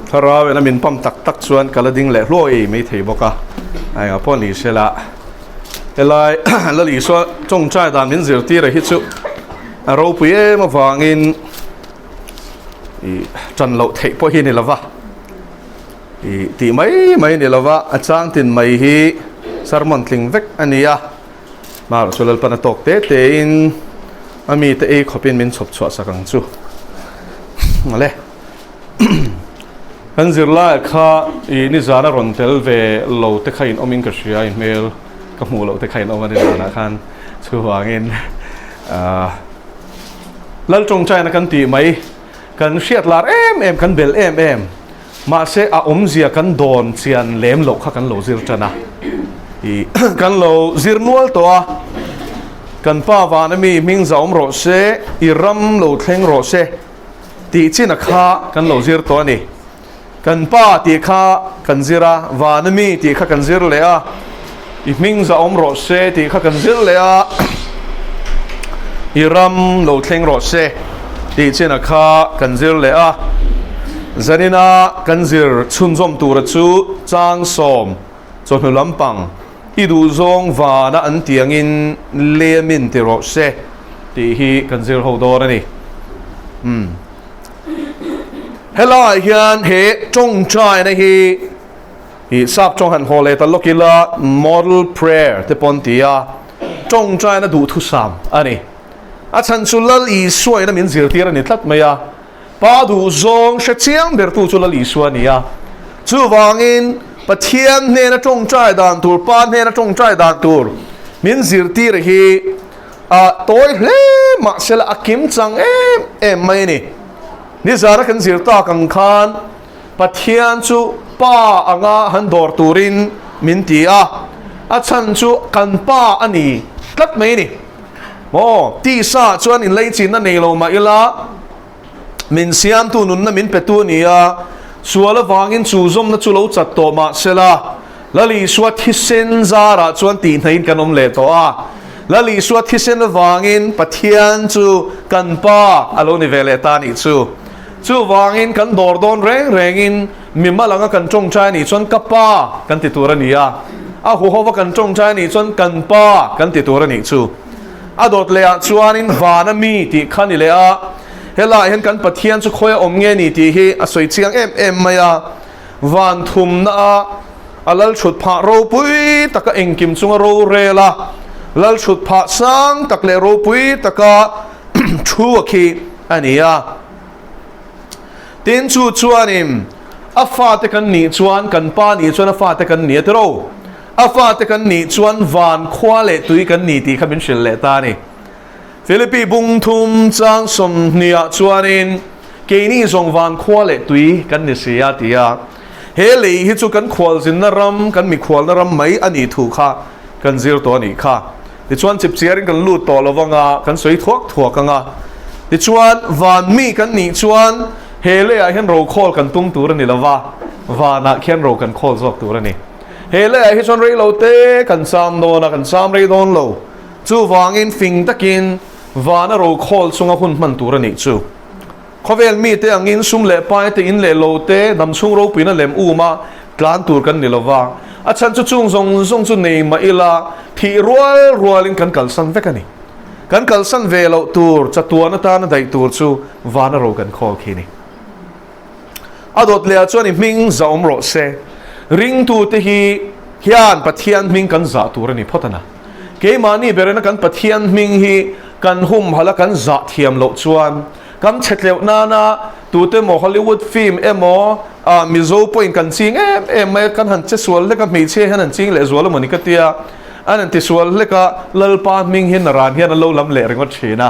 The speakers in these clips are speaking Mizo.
Thlarau in a min pam tak tak chuan ka la ding leh hluai mai thei bawk a, a engah pawh ni se la, helai Lal Isua tawngtai dan min zirtir a hi chu a ropui em avangin ih tan loh theih pawh hi a ni lo va, ih tih mai mai a ni lo va, a chang tin mai hi sermon tling vek a ni a. Hmar chu Lalpan a tawk te te in a mite ei khawp in min chhawp chhuah sak ang chu. Mawle. Kan zirlai kha i nizan a rawn tel ve lo te kha in awm in ka hria i hmel ka hmuh loh te kha in awm a nizan ah khan chuvangin ah Lal tawngtaina kan tih mai kan hriat lar em em kan bel em em. Mahse a awmzia kan dawn chian lem loh kha kan lo zir tan a, ih kan lo zir nual tawh a, kan pa vana mi hming zahawm rawh se, i ram lo thleng rawh se tih chin a kha kan lo zir tawh a ni. Kan pa tih kha kan zir a, vana mi tih kha kan zir leh a, i hming zahawm rawh se tih kha kan zir leh a, i ram lo thleng rawh se tih chin a kha kan zir leh a. Zanina kan zir chhunzawm tura chu chang sawm chawhnu lampang i duhzawng vana an tiangin lemin ti rawh se tih hi kan zir ho dawn a ni. Umm. Helaiah hian he tawngtaina hi I sap tawng han haw leh ta lawk ila model prayer te pawh an ti a, tawngtaina duhthusam a ni. A chhan chu Lal Isua ina min zirtir a ni tlat mai a, Pa duhzawng hre chiang bertu chu Lal Isua a ni a. Chuvangin Pathian hnena tawngtai dan tur, Pa hnena tawngtai dan tur min zirtir hi a tawi hle mahsela a kim chang em em mai a ni. Nizana kan zir tak ang khan Pathian chu Pa anga han dawr turin min ti a, a chhan chu kan Pa a ni tlat mai a ni. Maw, tisa chuan inleichinna nei lo mah ila, min siamtu nunna min petu a ni a, sual avangin chu zawmna chu lo chat tawh mah sela, Lal Isua thisen zarah chuan tihnaiin kan awm leh tawh a, Lal Isua thisen avangin Pathian chu kan Pa a lo ni ve leh ta a nih chu. Chuvangin kan dawr dawn reng rengin mimal anga kan tawngtai anih chuan ka pa kan ti tur a ni a, a huhova kan tawngtai anih chuan kan pa kan ti tur a nih chu. A dawt lehah chuanin vana mi tih kha ni leh a, helaiah hian kan Pathian chu khawi a awm nge ni tih hi a sawi chiang em em mai a, van thumna a a lal thut phah ropui taka engkim chunga rorel a, lal thut phah sang tak leh ropui taka thu a khi a ni a. Tin chu chuanin a fate kan nih chuan kan pa nih chuan a fate kan ni a tiro. A fate kan nih chuan van khua leh tui kan ni tih kha min hrilh leh ta a ni. Philippi bung thum chang sawmhniah chuanin keini zawng van khua leh tui kan ni si a ti a. He lei hi chu kan khualzinna ram, kan mikhualna ram mai a nih thu kha kan zir tawh a nih kha. Tichuan chipchiarin kan lut tawh lo vanga kan sawi thuak thuak ang a. Tichuan van mi kan nih chuan he leiah hian ro khawl kan tum tur a ni lo va, vanah khian ro kan khawl zawk tur a ni. He leiah hi chuan rei lo te kan cham dawn a, kan cham rei dawn lo. Chuvangin fing takin vana ro khawl chunga hun hman tur a nih chu. Khawvel mite angin sum leh pai te, in leh lo te, dam chhung ropuina lem um a tlan tur kan ni lo va. A chhan chu chung zawng zawng chu nei mah ila thih rual rualin kan kalsan vek a ni. Kan kalsan ve loh tur, chatuan atana daih tur chu vana ro kan khawl khi ni. A dawt lehah chuan i hming zah awm rawh se. Ringtute hi hian Pathian hming kan zah tur a ni phawt a na. Keimahni berena kan Pathian hming hi kan humhalh a kan zah thiam loh chuan kan chhe tleuh nana tute maw Hollywood film emaw ah Mizo pawhin kan ching em em mai a, kan han che sual hlek a, hmeichhia hian an ching leh zual emaw ni ka tia, an han ti sual hlek a, Lalpa hming hi naran hian an lo lam leh ringawt thin a,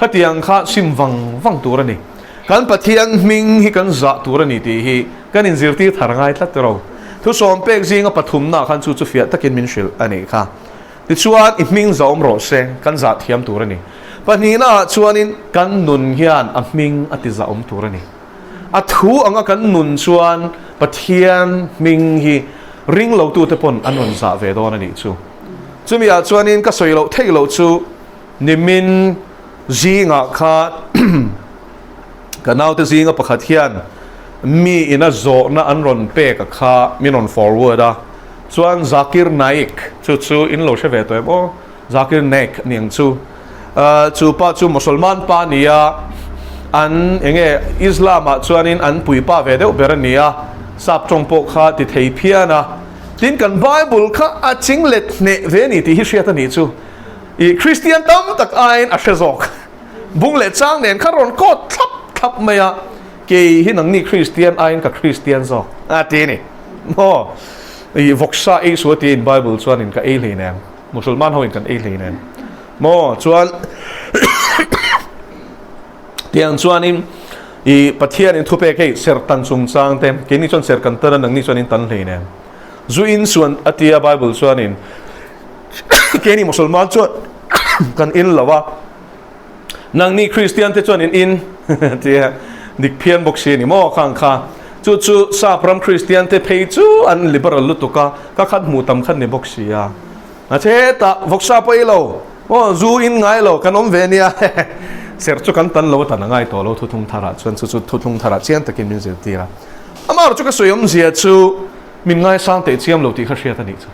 khatiang kha sim vang vang tur a ni. Kan Pathian hming hi kan zah tur a ni tih hi kan inzirtir thar ngai tlat ro. Thusawm pek zinga pathumnaah khan chu chu fiah takin min hrilh a nih kha. Tichuan, i hming zahawm rawh se, kan zah thiam tur a ni. Pahnihnaah chuanin kan nun hian a hming a ti zahawm tur a ni. A thu anga kan nun chuan Pathian hming hi ring lotute pawn an rawn zah ve dawn a nih chu. Chumiah chuanin ka sawi loh theih loh chu nimin zingah kha ka naute zinga pakhat hian Mi ina zawhna an rawn pek a kha min rawn forward a, chuan Zakir Naik chu chu in lo hre ve tawh em aw, Zakir Naik a ni ang chu. Chu pa chu Mosolman pa a ni a, an eng nge Islam ah chuanin an puipa ve deuh ber a ni a, sap tawng pawh kha ti thei phian a, tin kan Bible kha a ching let hneh ve a ni tih hi hriat a nih chu. I Kristian tam tak aiin a hre zawk. Bung leh chang nen kha rawn kawt thlap thlap mai a, kei hi nangni Kristian aiin ka Kristian zawk a ti a ni. Maw? I vawksa ei suh a ti in Bible chuanin ka ei hlei nem, Musulman hoin kan ei hlei nem. Maw? Chuan tiang chuanin i Pathianin thupek hei sertan chungchang te, keini chuan ser kan tan a, nangni chuan in tan hlei nem. Zu in suan a ti a Bible chuanin keini Musulman chuan kan in lo a, nangni Kristian te chuan in in tia dik phian bawk si a ni maw khang kha. Chu chu sap ram Kristian te phei chu an liberal lutuk a, ka khat hmuh tam khat ni bawk si a. A chhetah vawksa pawh ei lo, aw zu in ngai lo kan awm ve nia serh chu kan tan lo a tan a ngai tawh lo thuthlung tharah chuan chu chu thuthlung tharah chiang takin min zirtir a. Amaherawhchu chu ka sawi awmzia chu min ngaisang teh chiam lo tih kha hriat a nih chu.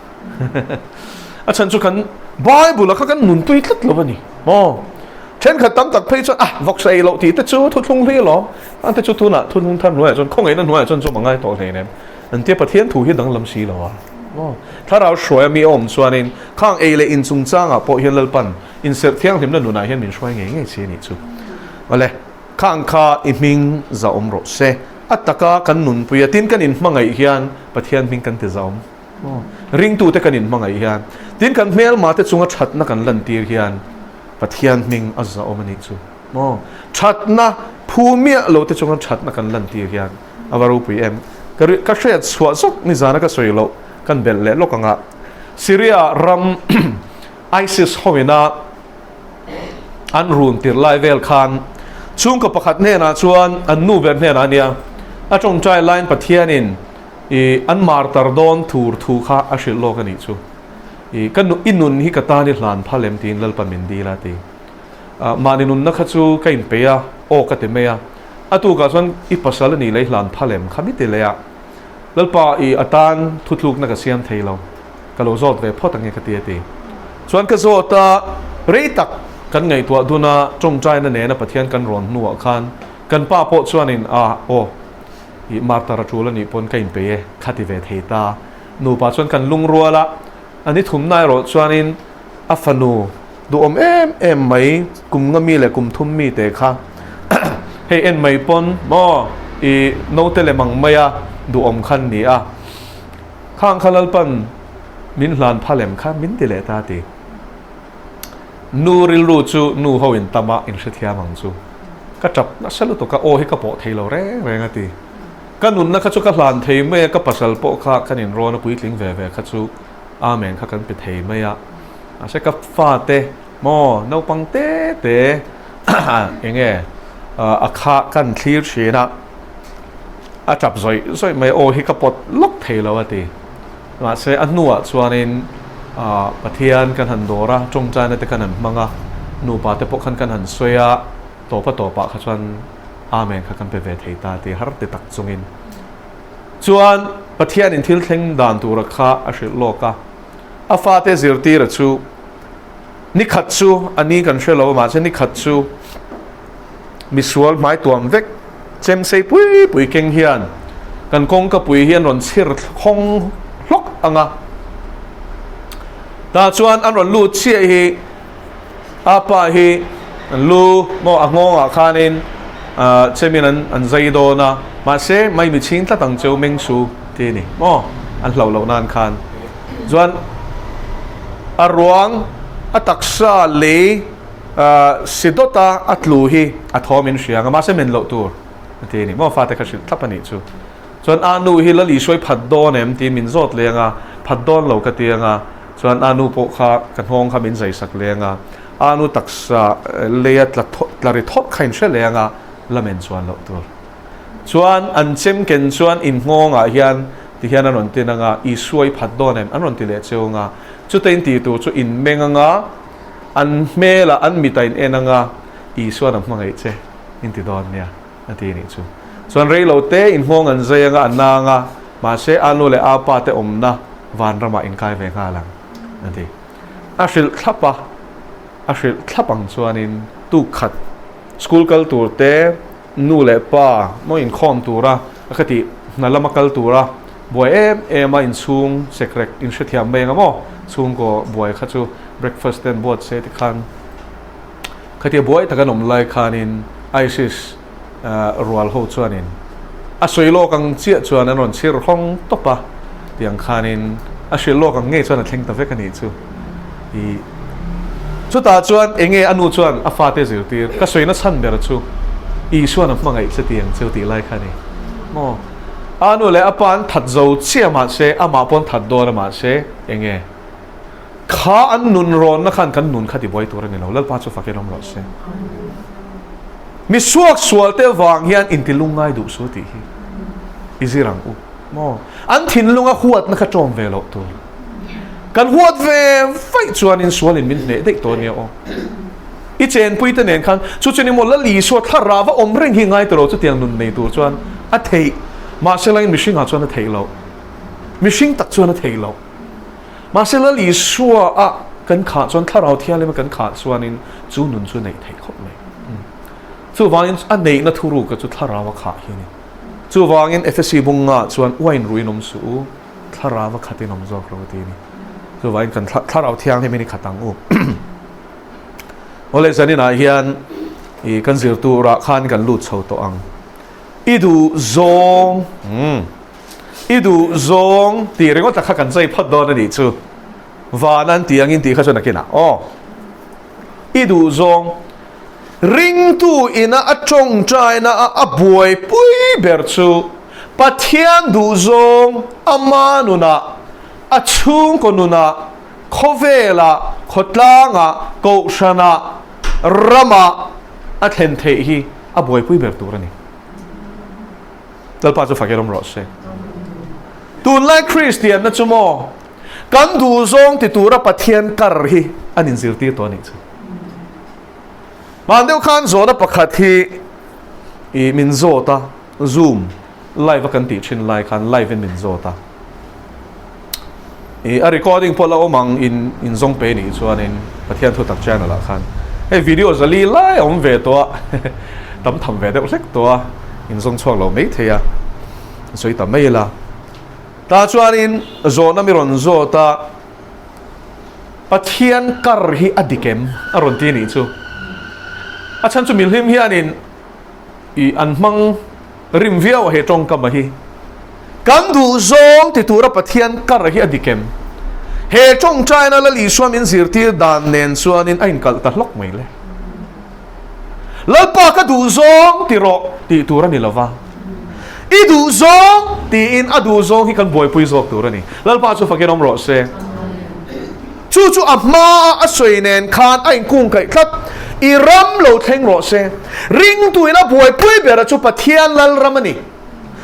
A chhan chu kan Bible-a kha kan nunpui tlat lo a ni maw? Thenkhat tam tak phei chuan ah vawksa ei loh tih te chu thuthlung hlui alawm, ang te chu tunah thuthlung thar hnuaiah chuan khawngaihna hnuaiah chuan zawm a ngai tawh hleinem an tia Pathian thu hi danglam si lo a maw? Thlarau hruaia mi a awm chuanin khang ei leh in chungchangah pawh hian Lalpan inserh thianghlimna nunah hian min hruai ngei ngei si a nih chu. Awle, khang kha i hming zahawm rawh se. A taka kan nunpui a, tin kan inhmangaih hian Pathian hming kan ti zahawm. Ringtute kan inhmangaih hian, tin kan hmelmate chunga thatna kan lantir hian Pathian hming a zahawm a nih chu. Thatna phu miah lote chunga thatna kan lantir hian a va ropui em. Ka hriat chhuah zawk nizana ka sawi loh kan belh leh lawk anga Syria ram ISIS hoina an run tirh lai vel khan chhungkaw pakhat hnenah chuan an nu ber hnenah a nia a tawngtai laiin Pathianin I an martar dawn tur thu kha a hrilh lawk a nih chu. I ka nu i nun hi ka tan i hlan phal em tiin Lalpa min dil a ti. Mahni nunna kha chu ka inpeih a, aw ka ti mai a. A tukah chuan i pasal a nih leh i hlan phal em kha mi ti leh a. Lalpa i a tan thutlukna ka siam thei lo, ka lo zawt ve phawt ange ka ti a ti. Chuan ka zawt a, rei tak kan ngaihtuah dun a, tawngtaina nena Pathian kan rawn hnuah khan kan pa pawh chuanin a aw I martar a tul a nih pawn ka inpeih e, kha ti ve thei ta. Nupa chuan kan lungrual a, a ni thumna erawh chuanin a fanu duhawm em em mai kum nga mi leh kum thum mi te kha hei en mai pawn maw i naute lem ang maia duhawm khan ni a, khang kha Lalpan min hlan phal em kha min ti leh ta ti. Nu rilru chu nu ho in tam a inhrethiam ang chu. Ka tap nasa lutuk a, aw hi ka pawh thei lo reng reng a ti. Ka nunna kha chu ka hlan thei mai a, ka pasal pawh kha kan inrawn a puitling ve ve kha chu Amen kha kan pe thei mai a. Mahse ka fate maw naupang te te eng nge a kha kan thlir thin a, a tap zawih zawih mai a, aw hi ka pawt lawk thei lo a ti. Mahse, a hnuah chuanin Pathian kan han dawr a, tawngtaina te kan han hmang a, nupa te pawh khan kan han sawi a, tawpa tawpah kha chuan Amen kha kan pe ve thei ta tih har ti tak chungin. Chuan Pathianin thil thleng dan tura kha a hrilh lawk a, a fate zirtira chu ni khat chu a ni kan hre lo a, mahse ni khat chu misual hmai tuam vek chem sei pui pui keng hian kan kawngka pui hi an rawn chhir khawng hlawk ang a. Tah chuan an rawn lut chiah hi a pa hi an lu maw a nghawngah khanin chemin an an zai dawn a, mahse maimi chhing tlat ang cheu meng su ti a ni maw an hlauh loh nan khan. Chuan a ruang a taksa lei Si dawta a tlu hi a thaw min hria ang a, mahse men loh tur a ti a ni maw? Fate kha hrilh thlap a nih chu. Chuan a nu hi Lali hruai phat dawn em tiin min zawt leng a, phat dawn lo ka ti ang a, chuan a nu pawh kha ka hnawng kha min zai sak leng a, a nu taksa leia tla tla ri thawt kha in hre leng a, la men chuan loh tur. Chuan an chem ken chuan in nghawngah hian ti hian an rawn tin ang a, Isua i phat dawn em? An rawn ti leh cheu ang a, chute in tih tur chu in meng ang a, An hmelah an mit a in en anga, Isuan a hmangaih che in ti dawn nia, a ti a nih chu. Chuan rei lo te in nghawng an zai anga a nang a, mahse a nu leh a pa te awmna vanramah in kai ve nghal ang a ti. A hrilh thlap a, a hrilh thlap ang chuanin tuk khat school kal tur te nu leh pa maw inkhawm tura a ka tih hna lama kal tura buai em em a inchhung sekrek inhrethiam mai anga maw chhungkaw buai kha chu breakfast te an buat se tikhan Khatia buai tak an awm lai khanin ISIS rual ho chuanin a sawi lawk ang chiah chuan an rawn chhir hawng tawp a, tiang khanin a hrilh lawk ang ngei chuan a thleng ta vek a nih chu. I chutah chuan enge a nu chuan a fate zirtir ka sawina chhan ber chu Isuan a hmangaih che tiang cheu tih lai kha a ni maw? A nu leh a pa an that zo chiah mahse amah pawn that dawn a mahse enge? Kha an nun rawnna khan kan nun kha tibuai tur a ni lo, Lalpa chu fakin awm rawh se. Mi suak sual te vang hian inti lungngai duh su tih hi i zir ang u maw? An thinlunga huatna kha ṭawm ve loh tur. Kan huat ve vaih chuanin sualin min hneh daih tawh ania aw. I chenpui te nen khan chu chu ni maw Lal Isua thlarau va awm reng hi ngai tawh lo chutiang nun nei tur chuan a theih. Mahse langin mihringah chuan a theih loh. Mihring tak chuan a theih loh. Mahse Lal Isua a kan khah chuan Thlarau Thianghlim a kan khah chuanin chu nun chu neih theih khawp mai. Chuvangin a neihna thuruka chu Thlarau a khah hi a ni. Chuvangin Efesi bunga chuan uain ruin awm suh u, Thlarau a khatin awm zawk lo a ti a ni. Chuvangin kan Thlarau Thianghlim in i khat ang u. Awle zaninah hian i kan zir turah khan kan lut chho tawh ang. I duh zawng. I duh zawng tih ringawt a kha kan chei phawt dawn a nih chu. Van an tih angin tih kha chuan nakinah aw. I duh zawng ringtu ina a tawngtaina a a buaipui ber chu Pathian duh zawng ama nunah, a chhungkaw nunah, khawvelah, khawtlangah, kohhranah, ramah a thlen theih hi a buaipui ber tur a ni. Lalpa chu fak erawm rawh se. Tunlai Kristianna chu maw kan duh zawng ti tura Pathian kar hi an inzirtir tawh a nih chu. Hman deuh khan zawhna pakhat hi i min zawt a, Zoom live a kan tih thin lai khan live in min zawt a. I a recording pawh la awm ang in in zawng pe nih chuanin Pathian Thutak channel ah khan hei video zali lai a awm ve tawh a tam tham ve deuh hlek tawh a in zawng chhuak lo mai thei a sawi ta mai ila tah chuanin zawhna mi rawn zawt a Pathian kar hi a dik em a rawn ti nih chu a chhan chu mihlim hianin I an hmang rim viau a he tawngkam a hi. Kan duh zawng ti tura Pathian kar hi a dik em? He tawngtaina Lal Isua min zirtir dan nen chuanin a inkalh ta hlawk mai le. Lalpa ka duh zawng ti rawh tih tur a ni lova. I duh zawng tiin a duh zawng hi kan buaipui zawk tur a ni. Lalpa chu fakin awm rawh se. Chu chu a hmaa a sawi nen khan a inkungkaih tlat. I ram lo thleng rawh se. Ringtuin a buaipui bera chu Pathian Lalram a ni.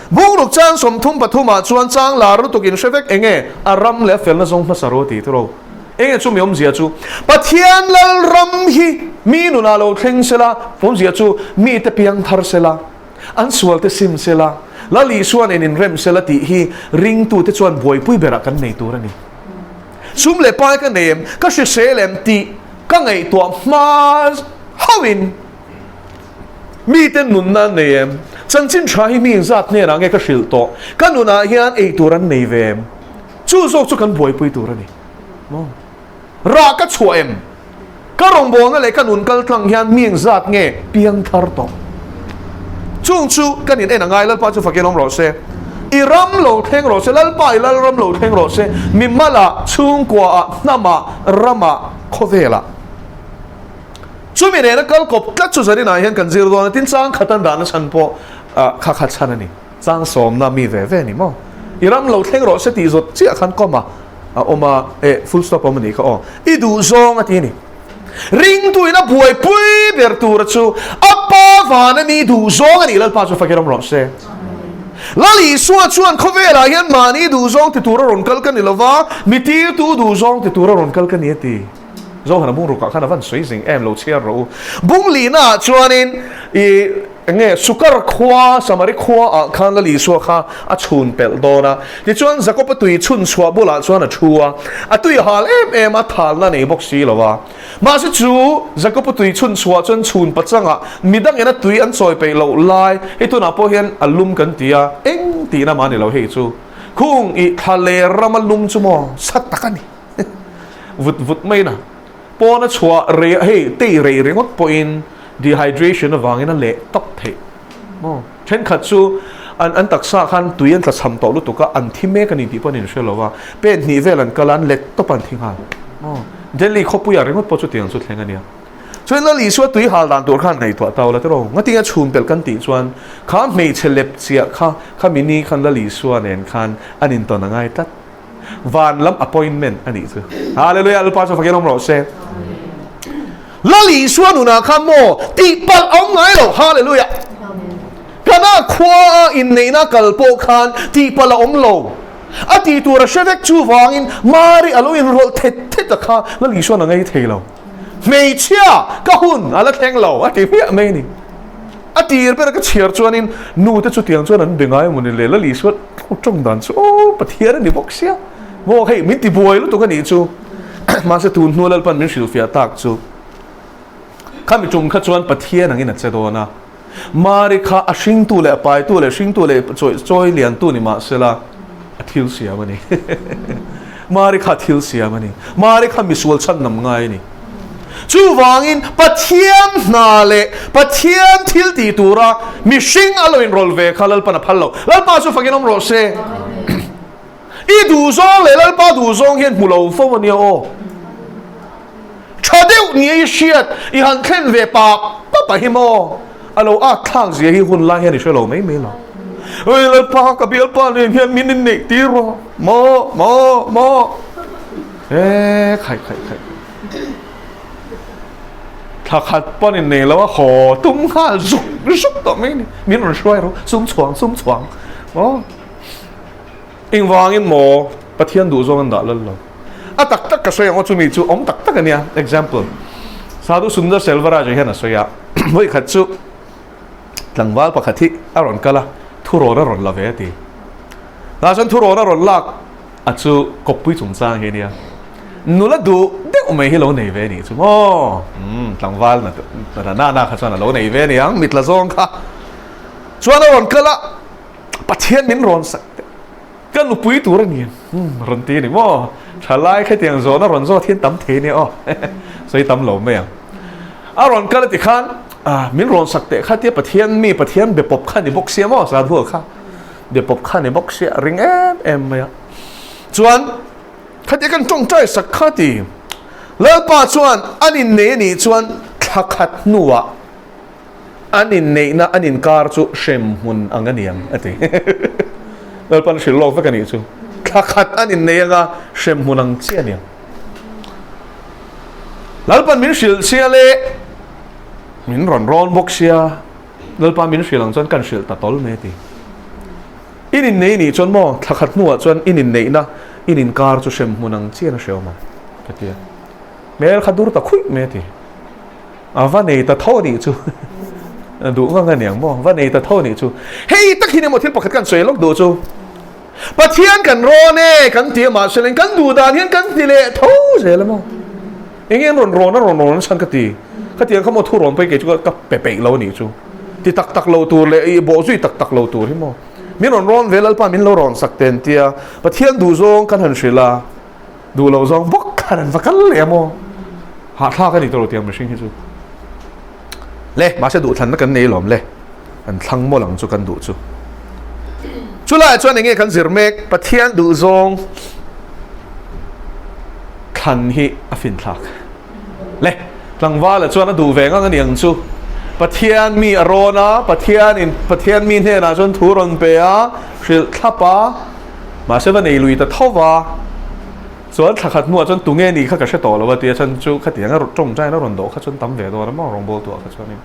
Bungruk chang 33 ah chuan chang lar lutuk in hre vek enge a ram leh a felna zawng hmasa ro ti tiro. Enge chu mi awmzia chu Pathian Lalram hi mi nunah lo thleng sela, awmzia chu mite piang thar sela, an sualte sim sela, Lal Isua nen inrem sela tih hi ringtute chuan buaipui berah kan nei tur a ni. Sum leh pai ka nei em, ka hrisel em tih ka ngaihtuah hma hauhin mite nunna an nei em, chanchin tha hi mi inzat hnenah nge ka hrilh tawh, ka nunah hian ei tur an nei ve em, chu zawk chu kan buaipui tur a ni. Maw? Rah ka chhuah em? Ka rawngbawlna leh ka nun kal tlang hian mi engzat nge piang thar tawh? Chung chu kan in en a ngai, Lalpa chu fakin awm rawh se. I ram lo thleng rawh se, Lalpa i lal ram lo thleng rawh se, mi malah, chhungkuaah, hnamah, ramah, khawvelah. Chumi nena kal kawp tlat chu zaninah hian kan zir dawn a, tin chang khat an dahna chhan pawh kha kha chhan a ni. Chang sawmna mi ve ve a ni maw? I ram lo thleng rawh se tih zawt chiah khan comma a awm a, eh full stop a awm a nih kha aw. I duh zawng a ti a ni. Ringtuin a buaipui ber tura chu a pa vana mi duh zawng a nih Lalpa chu fakir awm rawh se. Lal Isua chuan khawvelah hian mahni duh zawng ti tura rawn kal ka ni lova, mi tirtu duh zawng ti tura rawn kal ka ni a ti. Zohana bung rukah khan a van sawi zing em lo chhiar rawh u. Bung lihna ah chuanin i eng nge Sukar khua Samari khua ah khan Lal Isua kha a chhun pelh dawn a. Tichuan Jakob-a tui chhun chhuah bulah chuan a thu a, a tui a hal em em a, thalna a nei bawk si lo a. Mahse chu Jakob-a tui chhun chhuah chuan chhun pachangah midangin a tui an chawi peih loh lai, hei tunah pawh hian a lum kan ti a, eng tihna mah a ni lo hei chu. Khung i thla ler rama lum chu maw sat tak a ni. Vut vut mai na. Pawn a chhuah rei hei tei rei ringawt pawhin dehydration avangin a leh tawp theih maw. Thenkhat chu an an taksa khan tui an tlachham tawh lutuk a, an thi mek a ni tih pawh an inhre lo va, pen hnih vel an kal a, an let tawp a an thi nghal maw. Delhi khawpuiah ringawt pawh chutiang chu thleng a nia. Chuan Lal Isua tui hal dan tur khan ngaihtuah tau la tiraw. Ngatinge chhun pelh kan tih chuan kha hmeichhe lep chiah kha khami ni khan Lal Isua nen khan an intawn a ngai tlat. Van lam appointment a nih chu. Hallelujah Lalpa chu fakin awm rawh se. Lal Isua nunah khan maw tihpalh a awm ngai lo. Hallelujah. Kana khua a inneihna kal pawh khan tihpalh a awm lo. A tih tur a hre vek chuvangin Mari a lo inrawlh thet thet a kha Lal Isuan a ngei thei lo. Hmeichhia ka hun a la thleng lo a ti hmiah mai a ni. A tir ber ka chhiar chuanin nu te chutiang chuan an be ngai emaw ni le Lal Isua tawng dan chu aw Pathian a ni bawk sia maw hei min ti buai lutuk a nih chu mahse tun hnu Lalpan min hrilhfiah tak chu khami tum kha chuan Pathian angin a che dawn a Mari kha a hringtu leh a paitu leh hringtu leh chawi liantu ni mahsela a thil siam a ni. Mari kha thil siam a ni. Mari kha misual chhan nam ngai a ni. Chuvangin Pathian hna leh Pathian thil tih tura mihring a lo inrawlh ve kha Lalpan a phal lo. Lalpa chu fakin awm rawh se. I duhzawng leh Lalpa duhzawng hian hmu lo fo a nia aw. Tha deuh nia i hriat i han thlen ve pap pap a hi maw? A lo at thlak zia hi hun lai hian i hre lo mai mai lo. Oi Lalpa ka bialpa nen hian min inneih tir rawh maw maw maw e khai khai khai thla khat pawn innei lo a haw tum nghal zuk zuk tawh mai ni min rawn hruai rawh sum chhuang sum chhuang maw Engvangin maw Pathian duh zawng an dah lal lo? A tak tak ka sawi ang aw chumi chu awm tak tak a nia. Example, Sadhu Sundar Selvaraj hian a sawi a, vawi khat chu tlangval pakhat hi a rawn kal a, thurawn a rawn la ve a ti. Tah chuan thurawn a rawn lak a chu kawppui chungchang hi a nia. Nula duh deuh mai hi lo nei ve a nih chu maw? Umm, tlangval na na na kha chuan a lo nei ve a ni ang, mitla zawng kha. Chuan a rawn kal a. Pathian min rawn sak teh ka nupui tur a ni em rawn ti a ni maw thalai khatiang zawhna rawn zawt hian tam thei a nia aw sawi tam lo mai ang a rawn kal a ti khan min rawn sak teh kha tia Pathian mi Pathian be pawp kha ni bawk sia maw sadhu kha be pawp kha ni bawk sia ring em em mai a chuan khatia kan tawngtai sak kha ti Lalpa chuan an innei a nih chuan thla khat hnuah An inneihna an inkar chu hremhmun ang a ni ang, a ti. Lalpan hrilh lawk vek a nih chu. Thla khat an innei anga hremhmun ang chiah a ni ang. Lalpan min hrilh sia le, min rawn rawn bawk sia, Lalpa min hrilh ang chuan kan hrilh ta tawl mai a ti. In innei nih chuan maw, thla khat hnuah chuan in inneihna in inkar chu hremhmun ang chiah a hre awm ang, ka ti a. Hmel kha dur ta khuih mai a ti. A va nei ta tho nih chu. Duh ngang a niang maw? Va nei ta tho nih chu. Hei tak hi emaw thil pakhat kan sawi lawk duh chu. Pathian kan rawn e kan ti a mahse leng kan duh dan hian kan ti leh tho zel a maw? Eng nge an rawn rawn a rawn rawn chhan ka ti. Khatiang kha maw thu rawn pawh kei chu ka pe peih lo nih chu. Ti tak tak lo tur leh i bawh zui tak tak lo tur hi maw? Min rawn rawn ve Lalpa min lo rawn sak ten tia Pathian duh zawng kan han hrilh a. Duh loh zawng bawk khan an va kal leh a maw? Hahthlak a ni tawh lo tiang mihring hi chu. Le, mahse duhthlanna kan nei lawm le. An thlang maw lang chu kan duh chu. Chulaiah chuan enge kan zir mek? Pathian duh zawng thlan hi a finthlak. Le, tlangvala chuan a duh ve ngang a ni ang chu. Pathian mi a rawn a, Pathianin Pathian mi hnenah chuan thu rawn pe a, hrilh thlap a, Mahse va nei lui ta tho va, chuan thla khat hnuah chuan tunge ni kha ka hre tawh lo a tia chuan chu khatiang a tawngtaina rawn dawh kha chuan tam ve dawn a maw rawngbawl tuah kha chuanin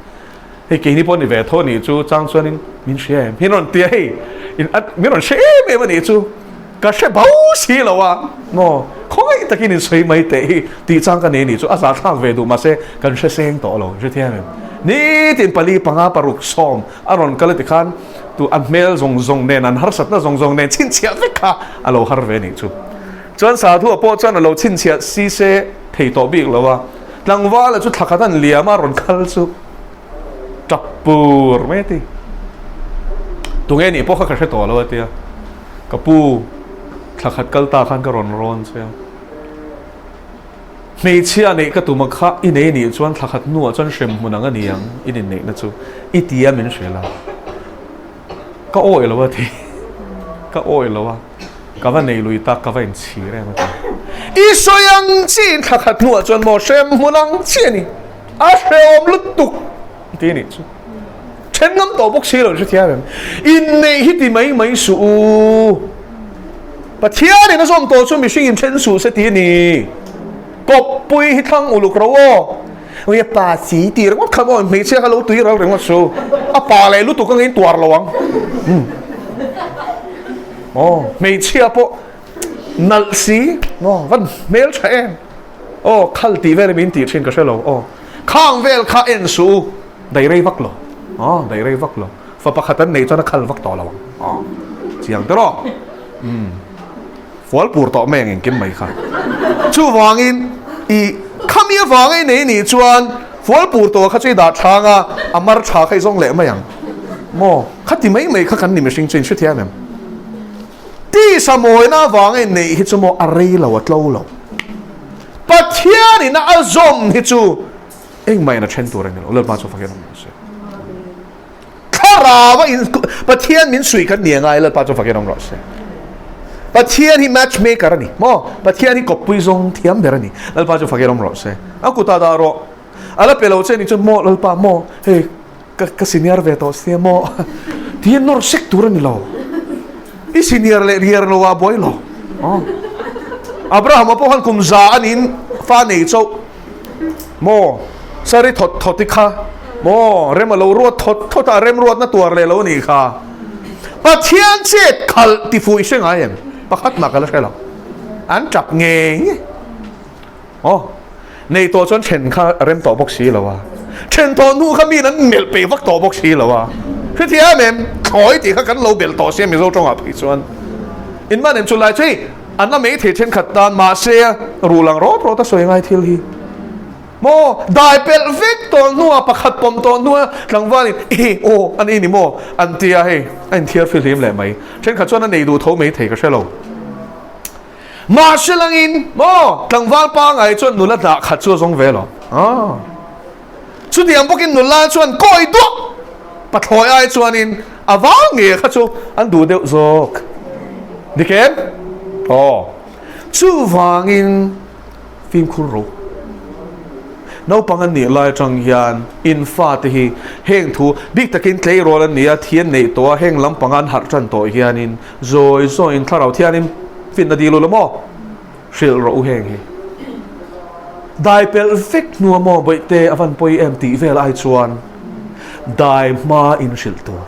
hei keini pawh ni ve tho a nih chu chang chuanin min hria em hi rawn tia hei in a min rawn hre em em a nih chu ka hre bo si lo a maw khawngaih. takin in sawi mai teh hi tih chang ka nei a nih chu a zahthlak ve duh mahse kan hre seng tawh lo hrethiam em? Nitin pali panga paruk sawm a rawn kal a tikhan tu a hmel zawng zawng nen an harsatna zawng zawng nen chhinchhiah vek kha a lo har ve a nih chu. Chuan Sadhu-a pawh chuan a lo chhinchhiah si se thei tawh bik lo a, tlangvala chu thla khat an liam a rawn kal chu tap pur mai a ti. Tunge nih pawh kha ka hre tawh lo a tia, ka pu thla khat kal ta khan ka rawn rawn che a. Hmeichhia neih ka tum a kha i nei nih chuan thla khat hnuah chuan hrem hmun ang a ni ang i inneihna chu i ti a min hrilh a. Ka awih lo a ti. Ka awih lo a. Ka va nei lui tak ka va inchhir em a ti. I sawi ang chiin thla khat hnuah chuan maw hrem hmun ang chi a ni. A hrehawm lutuk ti a nih chu. Then ngam tawh bawk si lo hrethiam em. Inneih hi ti mai mai suh u. Pathianin a zawm tawh chu mihring in then suh se ti a ni. Kawppui hi thlang uluk ro aw. Ui a pa si tih ringawt kha maw hmeichhia kha lo tui ral ringawt su. A pa leh lutuk ang in tuar lo ang. Aw hmeichhia pawh nalh si maw van hmel tha em. Aw khal tih vel min tih thin ka hre lo aw. Khang vel kha en suh u. Daih rei vak lo. Aw daih rei vak lo. Fa pakhat an neih chuan a khal vak tawh lo ang. Aw chiang te rawh. Umm fual pur tawh mai ang engkim mai kha. Chuvangin i khami avanga i nei nih chuan fual pur tawh kha chu i dah thlang a, a mar tha kha i zawng leh mai ang. Maw khati mai mai kha kan ni mihring chu in hrethiam em? Tisa mawina avanga i neih hi chu maw a rei lo a tlo lo. Pathianin a zawm hi chu Engmah in a then tur a ni lo, Lalpa chu fakin awm rawh se. Thlarau a in Pathian min suih kan ni angai, Lalpa chu fakin awm rawh se. Pathian hi match maker a ni maw? Pathian hi kawppui zawng thiam ber a ni, Lalpa chu fakin awm rawh se. A kutah dah rawh, a la pe lo che ni chuan maw Lalpa maw hei Ka ka senior ve tawh sia maw? Tiin nawr sek tur a ni lo. I senior leh riar lo ah buai lo. Aw. Abraham-a pawh khan kum za a niin fa nei chauh. Maw? Sari thawt thawt i kha. Maw? Rem a lo ruat thawt thawt a, rem ruatna tuar leh lo a nih kha. Pathian chet khalh ti fuh i hre ngai em? Pakhat mah ka la hre lo. An tap ngei ngei. Aw, nei tawh chuan then kha a rem tawh bawk si lo a, then tawh hnu kha miin an melh peih vak tawh bawk si lo a, hrethiam em? Thlawi tih kha kan lo belh tawh sia Mizo tawngah phei chuan inman em chu lai chu hei an la mai thei thenkhat tan mahse ruh lang rawt rawt a sawi ngai thil hi maw dai pelh vek tawh hnuah pakhat pawm tawh hnua tlangvalin e aw an ei ni maw an tia hei a inthiar fihlim leh mai thenkhat chuan a nei duh tho mai thei ka hre lo. Mahse langin maw tlangval pangai chuan nula dah khat chu a zawng ve lo. Aw. Chutiang bawkin nula chuan kawi duah pathlawi ai chuanin a vang nge kha chu an duh deuh zawk. Dik em? Aw. Chuvangin fimkhur ro. Naupang an nih lai atang hian in fate hi heng thu bik takin tleirawl an ni a, thi an neih tawh a, heng lampanga an harh tan tawh hianin Zawi zawiin thlarau thianin finna dil u la maw? Hrilh rawh u heng hi. Dai pelh vek hnua maw bawihte a van pawi em tih vel ai chuan dai hma in hrilh tur.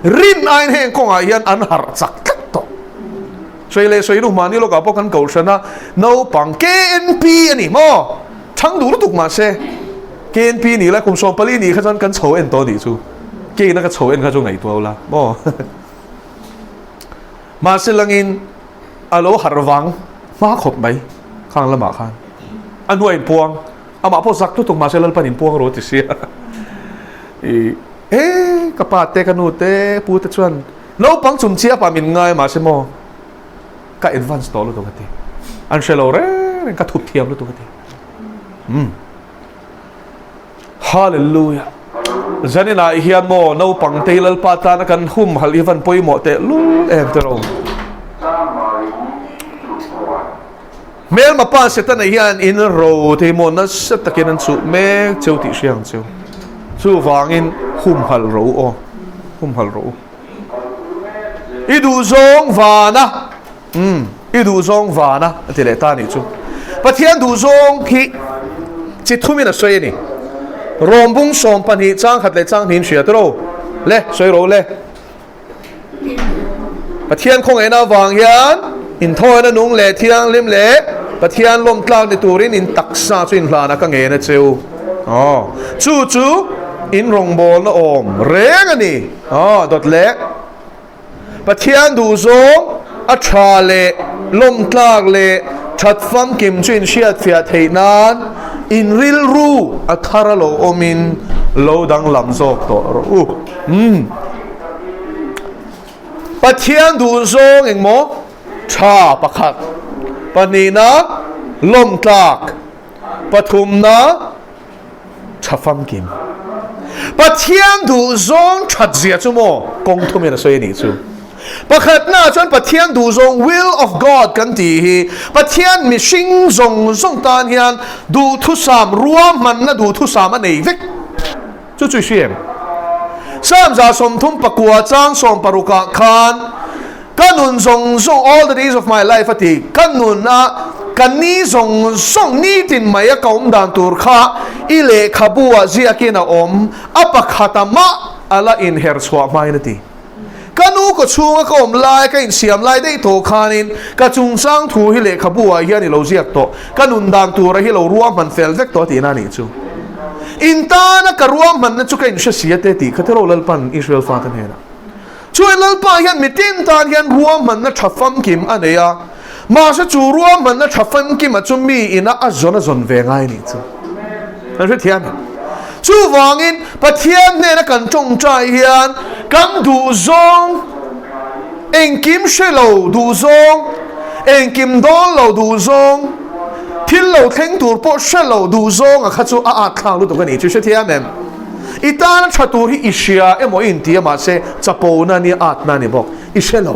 Rin aiin heng kawngah hian an harh chak tlat tawh. Sawi leh sawi nu mahni lawkah pawh kan kohhran a naupang KNP a ni maw? Chhang duh lutuk mahse KNP nih lai kum 14 nih kha chuan kan chho en tawh a nih chu. Keina ka chho en kha chu ngaihtuah ula maw? Mahse langin a lo harh vang hma khawp mai khang lamah khan a hnuai inpuang amah pawh zak lutuk mahse Lalpan inpuang rawh ti sia i e ka pa te ka nu te pu te chuan naupang chum chiah pa min ngai mahse maw ka advance tawh lutuk a ti an hre lo reng reng ka thup thiam lutuk a ti um Hallelujah! Zaninah hian maw naupang te hi Lalpa tana kan humhalh hi van pawimawh teh lul em te ro. Hmelma pa Setana hian in ro te hi maw nasa takin an chuh mek cheu tih hria ang cheu. Chuvangin humhalh ro u aw, humhalh ro u. I duhzawng vana. Umm, i duhzawng vana a ti leh ta a nih chu. Pathian duhzawng hi chi thumin a sawi a ni. Rawmbung 12 chang khat leh chang hnih in hria tawh le, sawi ro le. Pathian khawngaihna avang hian inthawina nung leh thianghlim leh. Pathian lawm tlak ni turin in taksa chu inhlan a ka ngen a che u. Aw, chu chu in rawngbawlna awm reng a ni. Aw, dawt leh. Pathian duhzawng a tha leh lawm tlak leh that famkim chu in hriatfiah theih nan in rilru a thar a lo awmin lo danglam zawk tawh rawh u. Umm. Pathian duhzawng engmaw tha pakhat, pahnihna lawm tlak, pathumna tha famkim. Pathian duhzawng that zia chu maw kawng thumin a sawi a nih chu. Pakhatnaah chuan Pathian duhzawng, will of God, kan tih hi Pathian mihring zawng zawng tan hian duhthusam, ruahmanna duhthusam a nei vek. Chu chu i hria em? Psalm 39 chang sawmparukah khan Ka nun zawng zawng, all the days of my life a ti, ka nun a ka ni zawng zawng, nitin mai a ka awm dan tur kha i lehkhabu ah ziakin a awm, a pakhata mah a la inher chhuah hmain a ti. Ka nu kaw chhunga ka awm lai, ka insiam lai daih tawh khanin ka chungchang thu hi lehkhabu ah hian i lo ziak tawh, ka nun dan tura hi lo ruahman fel vek tawh a tihna a nih chu. In tana ka ruahmanna chu ka inhre si a te tih kha tiraw Lalpan Israel fate hnenah. Chuai Lalpa hian mitin tan hian ruahmanna tha famkim a nei a, mahse chu ruahmanna tha famkima chu mi ina a zawn a zawn ve ngai a nih chu. Kan hrethiam em? Chuvangin Pathian hnena kan tawngtai hian kan duhzawng engkim hre lo duhzawng, engkim dawn lo duhzawng, thil lo thleng tur pawh hre lo duhzawng a kha chu a at thlak lutuk a nih chu. Hrethiam em? I tana tha tur hi i hria emaw i inti a mahse chapona nia atna a ni bawk. I hre lo.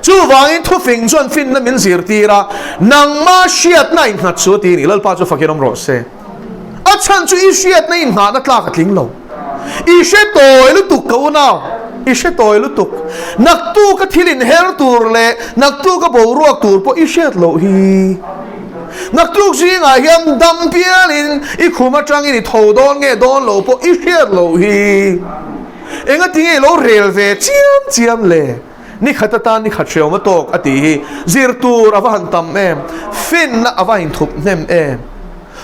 Chuvangin thufing chuan finna min zirtir a, nangma hriatna innghat chu a ti a ni. Lalpa chu fakin awm rawh se. A chhan chu i hriatna inngahna tlak a tling lo. I hre tawi lutuk ka unau, i hre tawi lutuk. Naktuka thil inher tur leh naktuka boruak tur pawh i hriat loh hi. Naktuk zingah hian dam pialin i khum atangin i tho dawn nge dawn lo pawh i hriat loh hi. Engati nge i lo rel ve chiam chiam le? Ni khat atan ni khat hreawm a tawk a tih hi zir tur a va han tam em, finna a va inthup hnem em.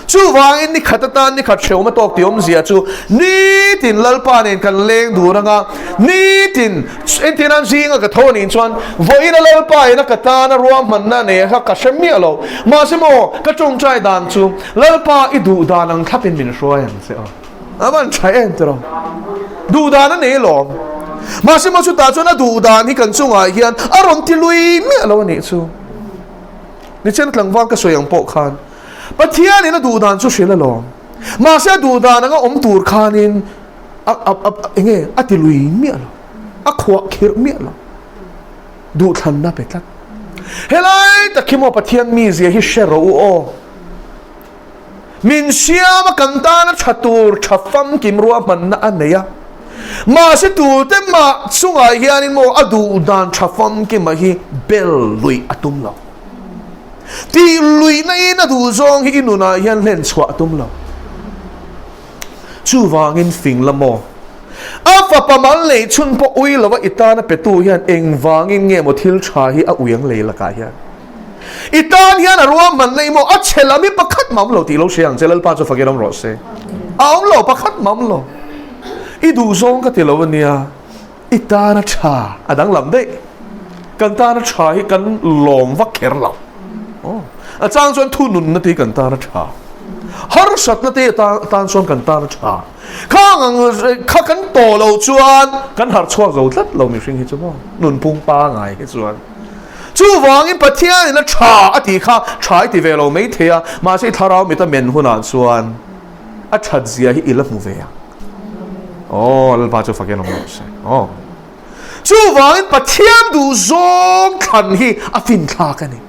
Chuvangin ni khat atan ni khat hreawm a tawk tih awmzia chu nitin Lalpa nen kan leng dur anga, nitin entirnan zinga ka tho anih chuan vawiina Lalpa ina ka tana ruahmanna nei kha ka hre miah lo. Mahse maw ka tawngtai dan chu Lalpa i duh dan ang thlapin min hruai ang che aw. A van tha em tiraw? Duh dan a nei lawm. Mahse maw chutah chuan a duh dan hi kan chungah hian a rawn ti lui miah lo anih chu. Nichen tlangval ka sawi ang pawh khan Pathianin a duh dan chu hrilh alawm. Mahse a duh dan anga awm tur khanin a a a enge a ti lui miah lo. A khuah khirh miah lo. Duhthlanna pe tlat. Helai tak hi maw Pathian mizia hi hre rawh u aw. Min siama kan tana tha tur tha famkim ruahmanna a nei a. Mahse tute mah chungah hianin maw a duh dan tha famkima hi bel luih a tum lo. Tih luihna in a duh zawng hi i nunah hian hlen chhuah a tum lo. Chuvangin fing la maw? A fapa mal neih chhun pawh ui lova i tana petu hian engvangin nge maw thil tha hi a ui ang lei lakah hian? I tan hian a ruahmanna i maw? A chhe lam hi pakhat mah a awm lo tih lo hria ang che, Lalpa chu fakin awm rawh se. A awm lo, pakhat mah a awm lo. I duh zawng ka ti lo a nia. I tana tha a danglam daih. Kan tana tha hi kan lawm vak kher lo. A chang chuan thununna te hi kan tana tha. Harsatna te tan chuan kan tana tha. Khang ang kha kan tawh lo chuan kan harh chhuak zo tlat lo mihring hi chu maw? Nunphung pangai hi chuan. Chuvangin Pathianin a tha a tih kha tha i ti ve lo mai thei a, mahse i thlarau mit a men hunah chuan a that zia hi i la hmu ve ang. Aw, Lalpa chu fakin awm rawh se. Aw. Chuvangin Pathian duhzawng thlan hi a finthlak a ni.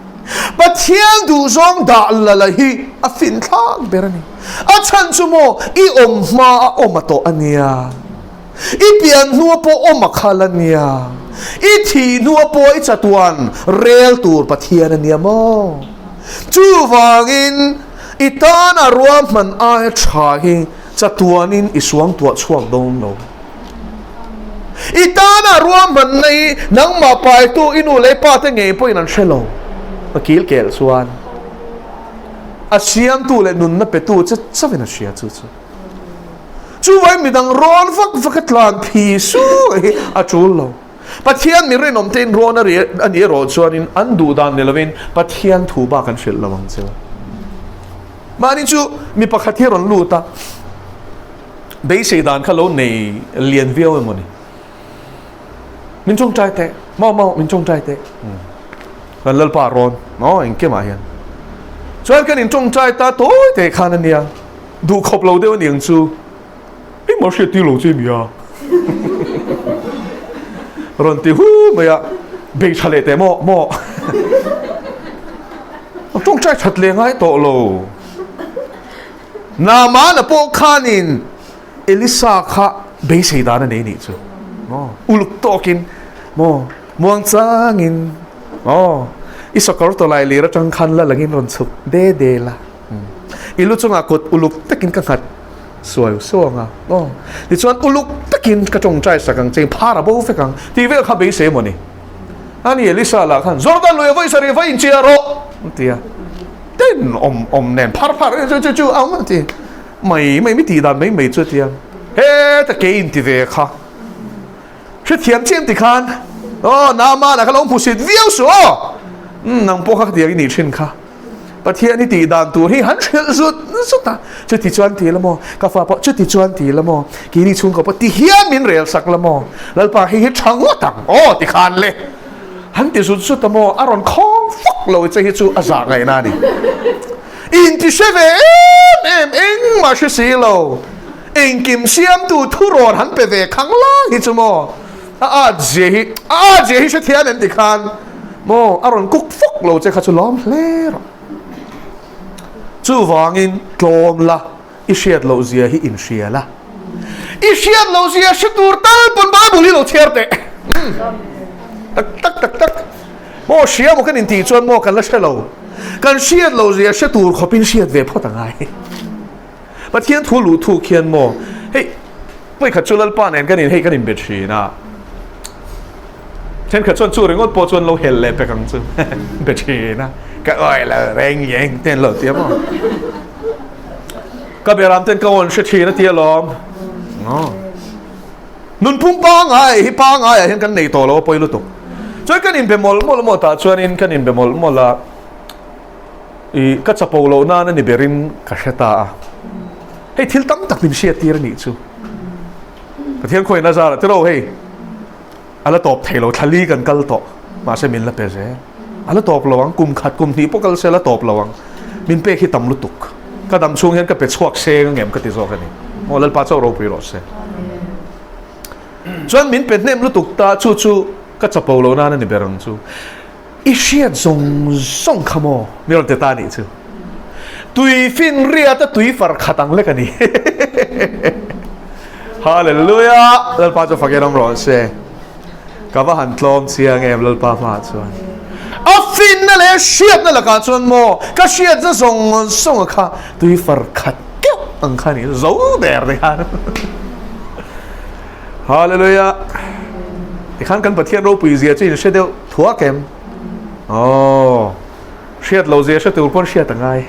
Pathian duhzawng dah lala hi a finthlak ber a ni. A chhan chu maw i awm hma a awm a tawh a nia. I pian hnua pawh awm a khal a nia. I thih hnua pawh i chatuan rel tur Pathian a nia maw. Chuvangin i tana ruahman aia tha hi Chatuanin i suangtuah chhuak dawn lo. I tana ruahmanna hi nangmah paitu i nu leh i pate ngei pawhin an hre lo. A kil kel chuan a siamtu leh nunna petu che chauhin a hria chu chu. Chuvai midang rawn vak vak a tlan phi su hi a tul lo. Pathian mi rinawm tein rawn a nih erawh chuanin an duh dan ni lovin Pathian thu bak an hrilh lo ang che. Mahni chu mi pakhat hi a rawn lut a, beisei dan kha lo nei lian viau emaw ni. Min tawngtai teh, mau mau min tawngtai teh. Kan Lalpa rawn, maw engkimah hian. Chuan kan intawngtai ta tawi teh khan a nia, duh khawp lo deuh a ni ang chu. Engmah hriat tir lo che mi a? Rawn ti hu mai a, bei tha leh teh maw maw. A tawngtai that leh ngai tawh lo. Naamana pawh khanin Elisa kha beisei dan a nei nih chu maw uluk tawkin maw muangchangin maw i sakawr tawlai lir atang khan la langin rawn chhuk de de la i lu chungah kut uluk takin ka nghat suai suang a maw tichuan uluk takin ka tawngtai sak ang che phar a bo vek ang tih vel kha beisei maw ni ani Elisa lah khan Jordan lui a vawi sarih vawi inchhiar rawh a ti a ten awm awm nen phar phar chu chu chu ang a ti. Mai mai mi tih dan mai mai chu a ti a, heta kei in ti ve kha hrethiam chiam ti khan aw Naamana kha lo hmu sit viau suh aw, umm nang pawh kha khatiang i nih thin kha Pathian i tih dan tur hi han hrilh zut zut a, chuti chuan ti la maw ka fa pawh chuti chuan ti la maw keini chhungkaw pawh ti hian min rel sak la maw Lalpa hei hi tha ngawt ang aw ti khan le. Han ti zut zut a maw a rawn khawng fak lo che hi chu a zah ngaihna a ni. Inti hre ve em em engmah hre si lo. Engkim siamtu thurawn han pe ve khang lai hi chu maw a at zia hi a at zia hi hrethiam em ti khan maw a rawn kuk fak lo che kha chu lawm hle rawh. Chuvangin tlawm la. I hriat loh zia hi inhria la. I hriat loh zia hre tur tal pawn Bible hi lo chhiar teh. Tak tak tak tak. Maw hria maw kan intih chuan maw kan la hre lo. Kan hriat loh zia hre tur khawpin hriat ve phawt a ngai. Pathian thu luh thuk hian maw hei vawikhat chu Lalpa nen kan in hei kan inbe thin a. Thenkhat chuan chu ringawt pawh chuan lo helh leh pek ang chu be thin a, ka awi lo reng reng te an lo ti a maw. Ka beram ten ka awn hre thin a ti alawm. Nunphung pangai hi pangai ah hian kan nei tawh lo a pawi lutuk. Chuan kan inbe mawlh mawlh maw tah chuanin kan inbe mawlh mawlh a, i ka chapo loh nan a ni berin ka hre ta a. Hei thil tam tak min hriat tir a nih chu. Pathian khawiin a zar a tiraw hei. A la tawp thei lo, thla li kan kal tawh, mahse min la pe zel. A la tawp lo ang, kum khat kum hnih pawh kal se a la tawp lo ang. Min pek hi tam lutuk. Ka dam chhung hian ka pe chhuak seng ang em ka ti zawk a ni. Maw Lalpa chauh ropui rawh se. Chuan min pe hnem lutuk ta, chu chu ka chapo lo nan a ni ber ang chu. I hriat zawng zawng kha maw? Mi rawn ti ta anih chu. Tui fin riat a tui far khat ang lek a ni. Hallelujah! Lalpa chu fakin awm rawh se. Ka va han tlawm chiang em Lalpa hmaah chuan. A finna leh a hriatna lakah chuan maw ka hriatna zawng zawng a kha tui far khat keuh ang kha a ni. Zo der te khan. Hallelujah! Tikhan kan Pathian ropui zia chu in hre deuh thuak em? Aww, hriat lo zia hre tur pawn hriat a ngai.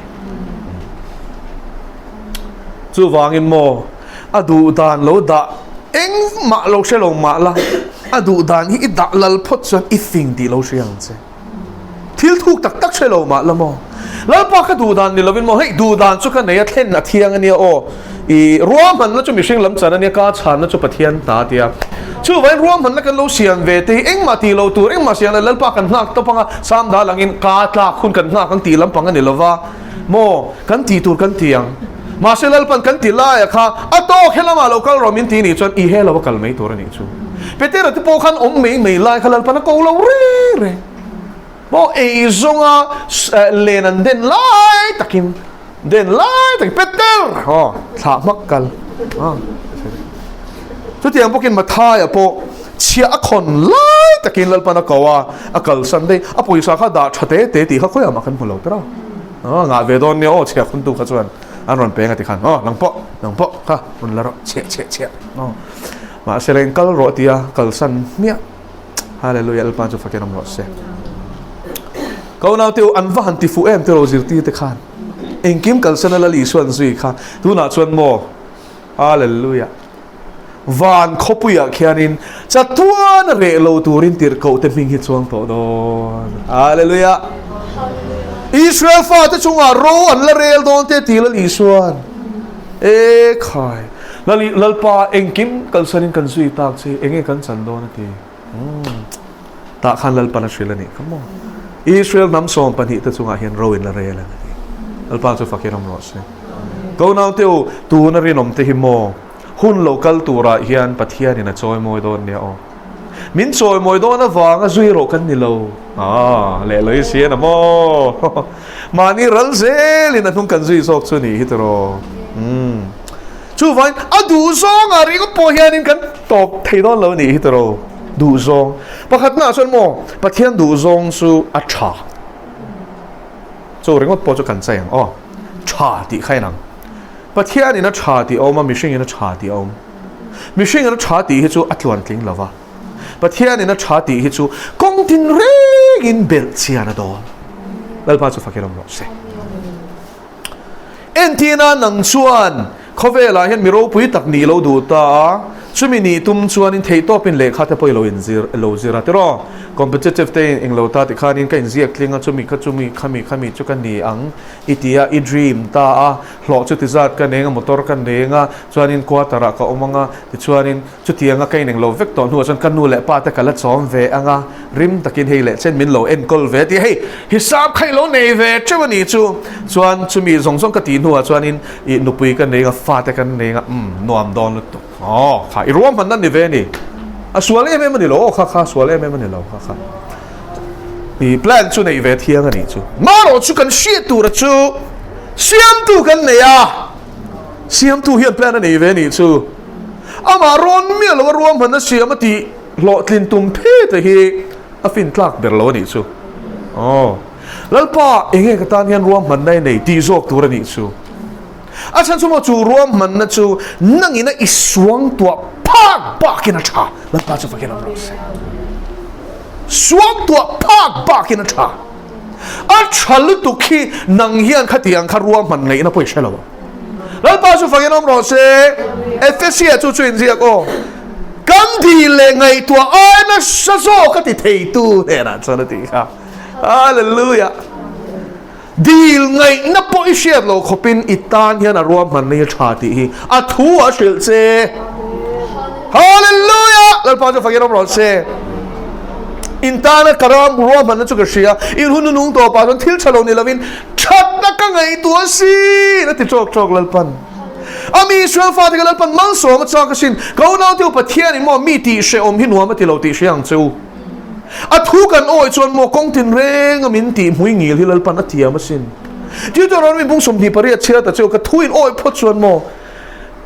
Chuvangin maw, a duh dan lo dah engmah lo hre lo mah la, a duh dan hi i dah lal phawt chuan i fing tih lo hria ang che. Thil thuk tak tak hre lo mah la maw? Lalpa ka duh dan ni lovin maw? Hei duh dan chu ka nei a, thlen a thiang a nia aw. I ruahmanna chu mihring lam chan a nia, ka chhanna chu Pathian hna a tia. Chuvangin ruahmanna kan lo siam ve te hi engmah tih lo tur, engmah siam lo Lalpa kan nghak tawp ang a, Sam dal angin ka tlak hun kan nghak ang tih lampang a ni lova maw? Kan tih tur kan ti ang. Mahse Lalpan kan ti laia kha a tawk helamah lo kal rawh min ti nih chuan i he lo a kal mai tur a nih chu. Petera te pawh khan awm mai mai lai kha Lalpan a ko lo reng reng. Maw ei zawnga len an den lai takin den lai takin Peter aw thlah hmak kal chutiang bawkin Mathaia pawh chhiah a khawn lai takin Lalpan a ko a, a kalsan daih a pawisa kha dah tha te te tih kha khawiah mah kan hmu lo tiraw. Aw ngah ve dawn nia aw chhiah khuntu kha chuan an rawn peng a ti khan aw nang pawh nang pawh kha rawn la rawh chhiah chhiah chhiah aw mahse la in kal rawh tia kalsan hmiah hallelujah Lalpa chu fakin awm rawh se. Ka unaute u, an va han ti fuh em tiraw zirtirte khan. Engkim kalsana Lal Isua an zui kha. Tunah chuan maw? Hallelujah! Van khawpuiah khianin chatuan a reh lo turin tirhkohte hming hi chuang tawh dawn. Hallelujah! Israel fate chungah ro an la rel dawn te ti Lal Isua'n, E khai, Lal Lalpa engkim kalsanin kan zui tak che, enge kan chan dawn a ti. Umm, tah khan Lalpan a hrilh a nih kha maw? Israel hnam 12 te chungah hian ro in la rel ang a ti. Lalpa chu fakin awm rawh se. Ko naute u, tuna rinawm te hi maw? Hun lo kal turah hian Pathianin a chawimawi dawn nia aw. Min chawimawi dawn avanga zui rawh kan ni lo. Aaa, leh lo i si a na maw? Mahni ral zelin a hnung kan zui zawk chu ni hi tiraw? Umm. Chuvangin a duhzawngah ringawt pawh hianin kan tawp thei dawn lo nih hi tiraw? Duhzawng. Pakhatnaah chuan maw, Pathian duhzawng chu a tha. Chu ringawt pawh chu kan chai ang aw. Tha tih kha inang. Pathianin a tha tih a awm a, mihringin a tha tih a awm. Mihringin a tha tih hi chu a tluantling lo va. Pathianin a tha tih hi chu kawng tin rengin belh chian a dawn. Lalpa chu fakin awm rawh se. Entina nang chuan khawvelah hian mi ropui tak nih lo duh ta a, chumi nih tum chuanin theihtawpin lehkha te pawh i lo inzir lo zir a tiraw? Competitive te in englo ta tikhanin ka inziak tling a, chumi kha chumi khami khami chu ka ni ang i ti a, i dream ta a, hlawh chuti zat ka neng a, motor ka neng a, chuanin quarter ah ka awm ang a, tichuanin Chutianga ka ineng lo vek tawh hnuah chuan ka nu leh pa te ka la chawm ve ang a, rim takin hei leh chen min lo enkawl ve tih hei hisap kha i lo nei ve teuh a nih chu. Chuan chumi zawng zawng ka tih hnuah chuanin ih nupui ka nei ang a, fate kan nei ang a, umm nuam dawn lutuk aw kha i ruahmanna ni ve a ni. A sual em em a ni lo aw kha kha sual em em a ni lo kha kha i plan chu neih ve thiang a nih chu. Marawh chu kan hriat tura chu siamtu kan nei a, siamtu hian plan a nei ve a nih chu. Amah rawn miah lo a ruahmanna siam a tih hlawhtlin tum phe te hi a fin tlak ber lo a nih chu. Aw. Lalpa, enge ka tan hian ruahmanna i nei tih zawk tur a nih chu. A chhan chu maw chu ruahmanna chu nangin a i suangtuah phak bakin a tha. Lalpa chu fakin awm rawh se. Suangtuah phak bakin a tha. A tha lutuk hi nang hian khatiang kha ruahman ngaihna pawh i hre lo ang. Lalpa chu fakin awm rawh se. Ephesia chu chu inziak aw. Kan dil leh ngaihtuah ai nasa zawk a ti theitu hnenah chuan a tih kha. Hallelujah. Dil ngaihna pawh i hriat loh khawpin i tan hian a ruahmanna hi a tha tih hi a thu a hrilh che. Hallelujah. Lalpa chu fakin awm rawh se. In tana ka ram ruahmanna chu ka hria. In hun nung tawpah chuan thil tha lo ni lovin Thatna ka ngaihtuah asin a ti tawk tawk Lalpan. A mi Israel fate kha Lalpan malsawm a chak asin. Ka unaute u Pathianin maw mi tih hrehawm hi nuam a ti lo tih hria ang che u. A thu kan awi chuan maw kawng tinreng a min tih hmui ngil hi Lalpan a tiam asin. Deuteronomy bung 28 chhiar ta che u ka thu in awi phawt chuan maw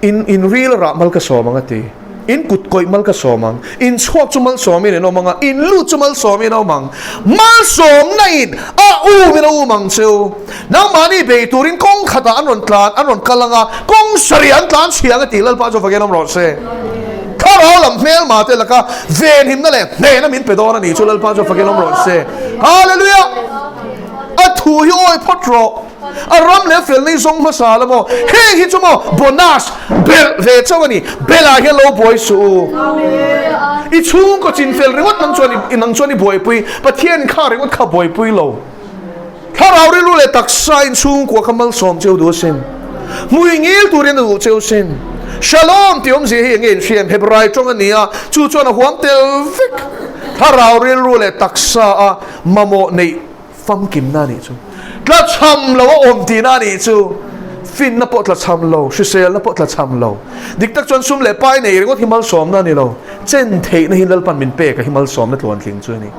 In in ril rah mal ka sawm ang a ti. In kut kawih mal ka sawm ang. In chhuak chu malsawmin in awm ang a, in lut chu malsawmin a awm ang. Malsawmna in a um in a um ang che u. Nangmahni bei turin kawng khatah an rawn tlan, an rawn kal ang a, kawng sarih an tlan chhia ang a ti. Lalpa chu fakin awm rawh se. Thlarau lam hmelma te laka venhimna leh hnehna min pe dawn a ni chu Lalpa chu fakin awm rawh se. Hallelujah! A thu hi awi phawt rawh. A ram leh fel nei zawng hmasa la maw? Heng hi chu maw bonus belh ve chauh a ni. Belh ah hian lo buai suh u. I chhungkaw chin fel ringawt nang chuan i nang chuan i buaipui. Pathian kha ringawt kha buaipui lo. Thlarau rilru leh taksa in chhungkua kha malsawm cheu duh asin. Hmui ngil turin a duh cheu sin. Shalom tih awmzia hi enge in hriam? Hebrai tawng a ni a, chu chuan a huam tel vek. Thlarau rilru leh taksa a mamawh neih Famkimna a nih chu. Tlachham lo a awm tihna a nih chu. Finna pawh tlachham lo, hriselna pawh tlachham lo. Dik tak chuan sum leh pai nei ringawt hi malsawmna a ni lo. Chen theihna hi Lalpan min pek a hi malsawmna tluantling chu a ni.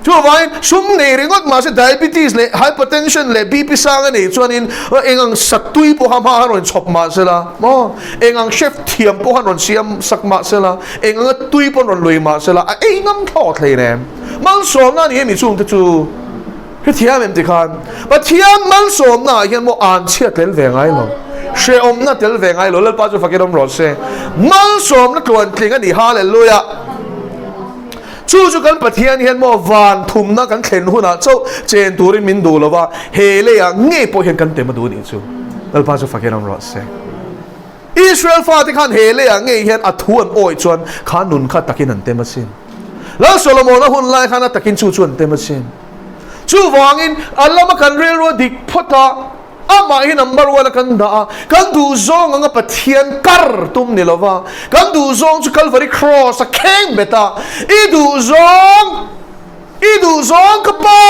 Chuvangin sum nei ringawt mahse diabetes leh hypertension leh BP sang a neih chuanin eng ang saktui pawh kha hma han rawn chhawp mah sela maw, eng ang chef thiam pawh han rawn siam sak mah sela, eng anga tui pawh an rawn lui mah sela a ei ngam thlawt hleinem. Malsawmna a ni emi chungte chu hrethiam em tikhan Pathian malsawmna ah hian maw an chhia tel ve ngai lo, hrehawmna tel ve ngai lo, Lalpa chu fakin awm rawh se. Malsawmna tluantling a ni, Hallelujah! Chu chu kan Pathian hian maw van thumna kan thlen hunah chauh chen turin min duh lo va, he leiah ngei pawh hian kan tem a duh a nih chu. Lalpa chu fakin awm rawh se. Israel fate khan he leiah ngei hian a thu an awih chuan kha nun kha takin an tem asin. Lal Solomona hun lai khan a takin chu chu an tem asin. Chuvangin a lama kan rilru a dik phawt a, amah hi number one a kan dah a, kan duhzawng anga Pathian kar tum ni lova, kan duhzawng chu Calvary Cross a kheng bet a, i duhzawng, I duhzawng ka pa!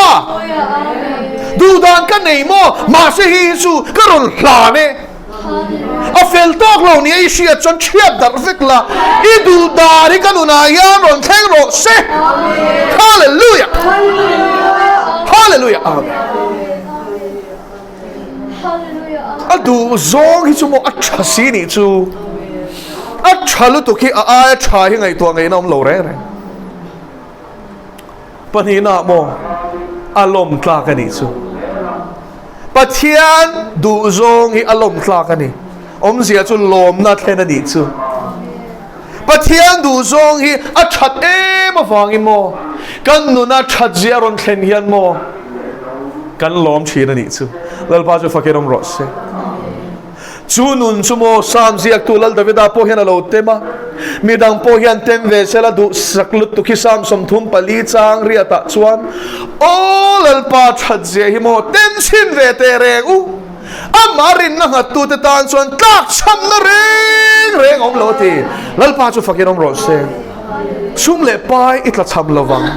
Duhdan ka nei maw? Mahse hi hi chu ka rawn hlan e. A fel tawk lo nia i hriat chuan chhiat darh vek la. I duhdan hi ka nunah hian rawn thleng rawh se. Hallelujah! Hallelujah! Amen. A duhzawng hi chu maw a tha si nih chu. A tha lutuk hi a aia tha hi ngaihtuah ngaihna awm lo reng reng. Pahnihna maw a lawm tlak a nih chu. Pathian duhzawng hi a lawm tlak a ni. Awmzia chu lawmna thlen a nih chu. Pathian duhzawng hi a that em avangin maw kan nuna that zia rawn thlen hian maw kan lawm thin a nih chu. Lalpa chu fakin awm rawh se. Chu nun chu maw Psalm ziaktu Lal Davida pawh hian a lo tem a, mi dang pawh hian tem ve se la duhsak lutuk hi Psalm 34 chang riatah chuan, Aw Lalpa that zia hi maw tem chhin ve teh reng u, amah rinna nghattute tan chuan tlakchhamna reng reng a awm lo a ti. Lalpa chu fakin awm rawh se. Sum leh pai i tlachham lo vang.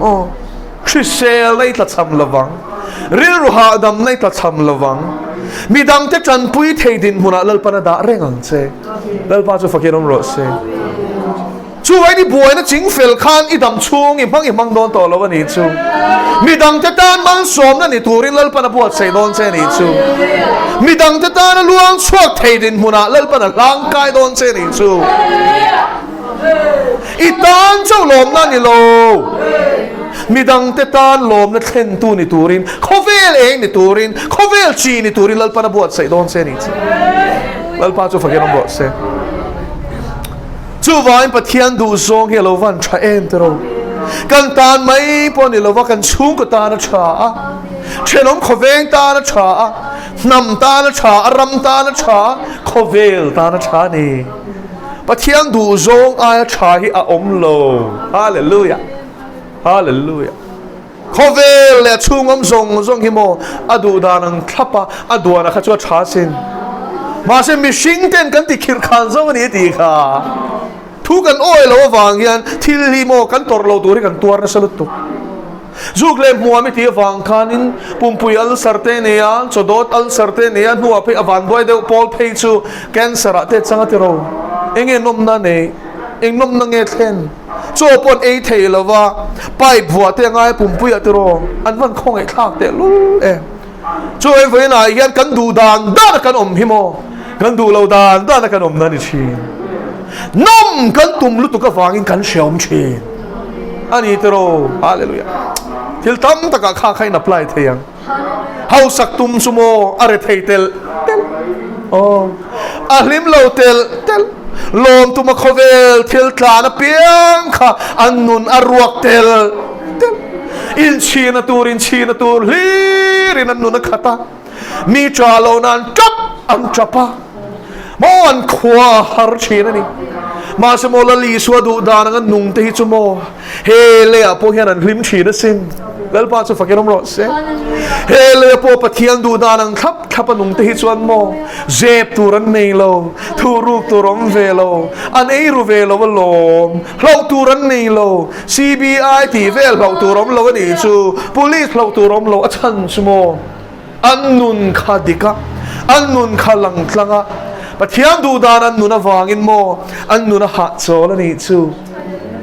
Aw. Hriselna i tlachham lovang, rilru hahdamna i tlachham lovang, midangte tanpui thei dinhmunah Lalpan a dah reng ang che. Lalpa chu fakin awm rawh se. Chuvain i buaina ching fel khan i dam chhung i hmang i hmang dawn tawh lo a nih chu. Midangte tan malsawmna ni turin Lalpan a buatsaih dawn che a nih chu. Midangte tana luang chhuak thei dinhmunah Lalpan a hlangkai dawn che a nih chu. I tan chauh lawmna a ni lo. Midangte tan lawmna thlentu ni turin, khawvel eng ni turin, khawvel chi ni turin Lalpan a buatsaih dawn che a ni che. Lalpa chu fakin awm rawh se. Chuvangin Pathian duhzawng hi a lo van tha em tiraw. Kan tan mai pawh a ni lova, kan chhungkaw tan a tha a, thenawm khawveng tan a tha a, hnam tan a tha a, ram tan a tha a, khawvel tan a tha a ni. Pathian duh zawng aia tha hi a awm lo. Hallelujah! Hallelujah! Khawvel leh a chhung awm zawng zawng hi maw a duh dan ang thlap a, a duana kha chu a tha sin. Mahse mihring ten kan ti khirh khan zo a ni tih kha. Thu kan awi lo avang hian thil hi maw kan tawrh lo tur hi kan tuar nasa lutuk. Zuk leh hmuam i tih avang khanin pumpui ulcer te nei a, chawdawt ulcer te nei a, hnuah phei a vanduai deuh pawl phei chu cancer ah te chang a ti ro. Eng nge nawmna nei? Eng nawmna nge thlen? Chaw pawh an ei thei lo va, pipe vuah te a ngai a pumpui ah ti ro. An van khawngaih thlak teh lul e. Chu em vawiinah hian kan duh dan dan a kan awm hi maw? Kan duh lo dan dan a kan awmna a ni thin. Nawm kan tum lutuk avangin kan hreawm thin. A ni tiraw? Hallelujah. Thil tam takah kha kha in apply thei ang. Hausak tum chu maw a re thei tel tel. Aw. A hlim lo tel tel. Lawm tuma khawvel thil tlan apiang kha an nun a ruak tel tel. Inchhina tur inchhina tur hlirin an nun a khat a, mi ṭah lo nan ṭap an ṭap a, maw an khua a har ṭhin a ni. Mahse maw Lal Isua duh dan anga nung te hi chu maw he leiah pawh hian an hlim ṭhin asin. Lalpa chu fakin awm rawh se. He leiah pawh Pathian duh dan ang thlap thlap a nung te hi chuan maw zep tur an nei lo, thuhruk tur awm ve lo, an ei ru ve lo alawm, hlauh tur an nei lo. CBI tih vel hlauh tur awm lo a nih chu, Police hlauh tur awm lo a chhan chu maw? An nun kha dik a, an nun kha lang tlang a, Pathian duh dan an nun avangin maw an nun a hahchawl a nih chu.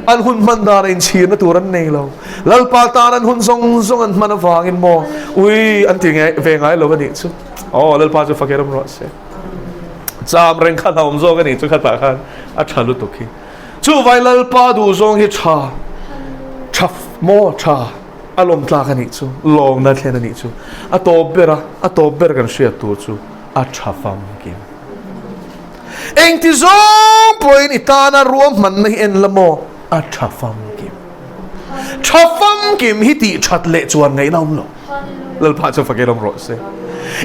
An hun hman dan a inchhirna tur an nei lo. Lalpa tan an hun zawng zawng an hman avangin maw ui an ti ve ngai lo a nih chu. Aw Lalpa chu fakir awm rawh se. Cham reng kha hlauhawm zawk a nih chu khatah khan a tha lutuk hi. Chuvai Lalpa duh zawng hi tha, tha maw tha a lawm tlak a nih chu, lawmna thlen a nih chu. A tawp ber a, a tawp ber kan hriat tur chu a tha famkim. Engti zawng pawhin i tana ruahmanna hi en la maw, a tha famkim. Tha famkim hi tih that leh chuan ngaihna awm lo. Lalpa chu fakin awm rawh se.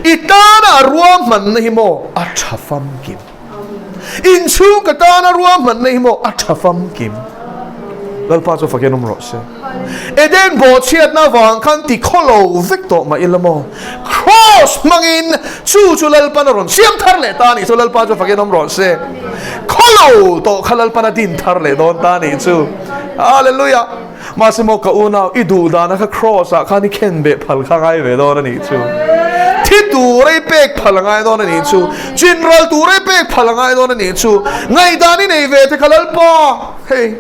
I tana a ruahmanna hi maw a tha famkim. Inchhung ka tana ruahmanna hi maw a tha famkim. Lalpa chu fakin awm rawh se. Eden bawhchhiatna avang khan ti khawlo vek tawh mah ila maw Kraws hmangin chu chu Lalpan a rawn siam thar leh ta a nih chu Lalpa chu fakin awm rawh se. Khawlo tawh kha Lalpan a din thar leh dawn ta a nih chu. Hallelujah! Mahse maw ka unau i duh dana kha Kraws ah khan i khen beh phal kha ngai ve dawn a nih chu. Thi tur ei pek phal a ngai dawn a nih chu. Chinral tur ei pek phal a ngai dawn a nih chu. Ngaihdan i nei ve te kha Lalpa hei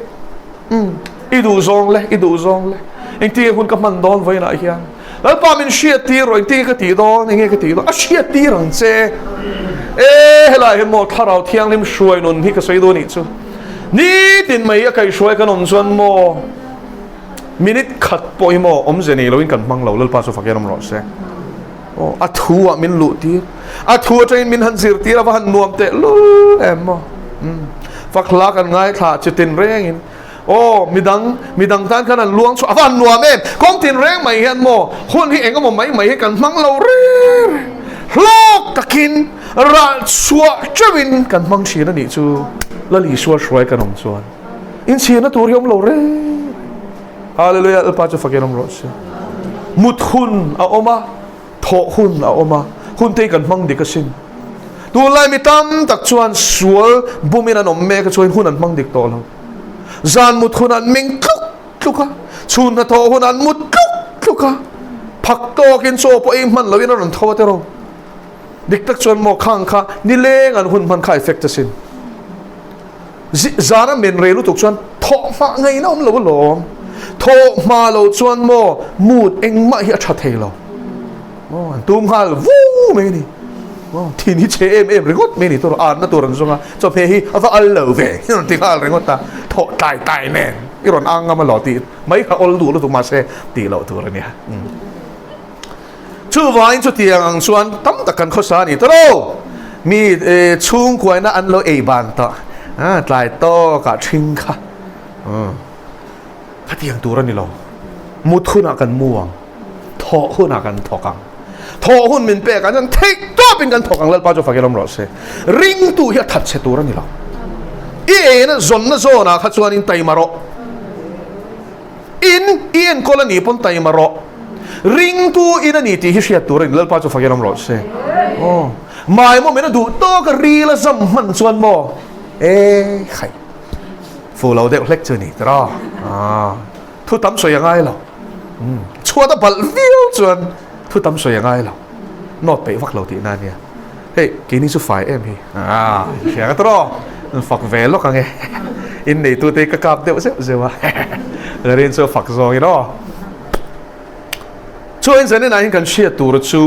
umm i duh zawng le i duh zawng le engtinge hun ka hman dawn vawiinah hian Lalpa min hriat tir rawh engtinge ka tih dawn enge ka tih dawn a hriat tir ang che e helai hian maw thlarau thianghlim hruai nun hi ka sawi duh a nih chu. Nitin mai a kaihhruai kan awm chuan maw minute khat pawh hi maw awmze nei loin kan hmang lo Lalpa chu fakin awm rawh se. Aw a thu ah min luh tir a thu atangin min han zir tir a va han nuam teh lul em maw. Umm fak hla kan ngaithla chitin rengin aw midang midang tan khan an luang chhuah a va han nuam em kawng tin reng mai hian maw hun hi eng emaw mai mai hi kan hmang lo reng hlawk takin Rah chhuah teuhin kan hmang thin a nih chu Lal Isua hruai kan awm chuan inchhirna tur hi awm lo reng. Hallelujah Lalpa chu fakin awm rawh se. Mut hun a awm a, thawh hun a awm a, hun te hi kan hmang dik asin. Tunlai mi tam tak chuan sual bumin an awm mek a chuan hun an hmang dik tawh lo. Zan mut hun an meng tluk tluk a, chhun hnathawh hun an mut tluk tluk a, phak tawkin chaw pawh ei hman loin a rawn tho a tiraw. Dik tak chuan maw khang kha nileng an hun hman kha effect asin. Zan a men rei lutuk chuan thawh hma ngaihna awm lo alawm. Thawh hma lo chuan maw mood engmah hi a tha thei lo. Aw an tum nghal vu mai a ni. Aw thin hi chhe em em ringawt mai a ni tur anna tur an zawng a chawhmeh hi a va al lo ve i rawn ti nghal ringawt a thawh tlai tlai nen i rawn ang ngam alaw tih mai kha awl duh lutuk mahse tih loh tur a nia. Chuvangin chutiang ang chuan tam tak kan khawsa a ni ta lo. Mi chhungkuaina an lo ei ban tawh a, tlai tawkah ṭhing kha khatiang tur a ni lo. Mut hunah kan mu ang, thawh hunah kan thawk ang. Thawh hun min pek ah chuan theih tawpin kan thawk ang Lalpa chu fakin awm rawh se. Ringtu hi a that chhe tur a ni lo. I eina zawnna zawnah kha chuanin taima rawh. In i enkawl a nih pawn taima rawh. Ringtu in a ni tih hi hriat tur a ni. Lalpa chu fakin awm rawh se. Aw. Mai maw min a duh tawk a ril a zam hman chuan maw e khai fu lo deuh hlek chu a ni tiraw. Aaa thu tam sawi a ngai lo. Umm chhuat a balh viau chuan thu tam sawi a ngai lo. Nawt peih vak lo tihna a nia. Hei keini chu fai em hi aaa hria ka tawh an fak ve lawk ang e in neitu te hi ka kap deuh zeuh zeuh a Larin chu a fak zawng in aw chuan zanin ah hian kan hriat tur chu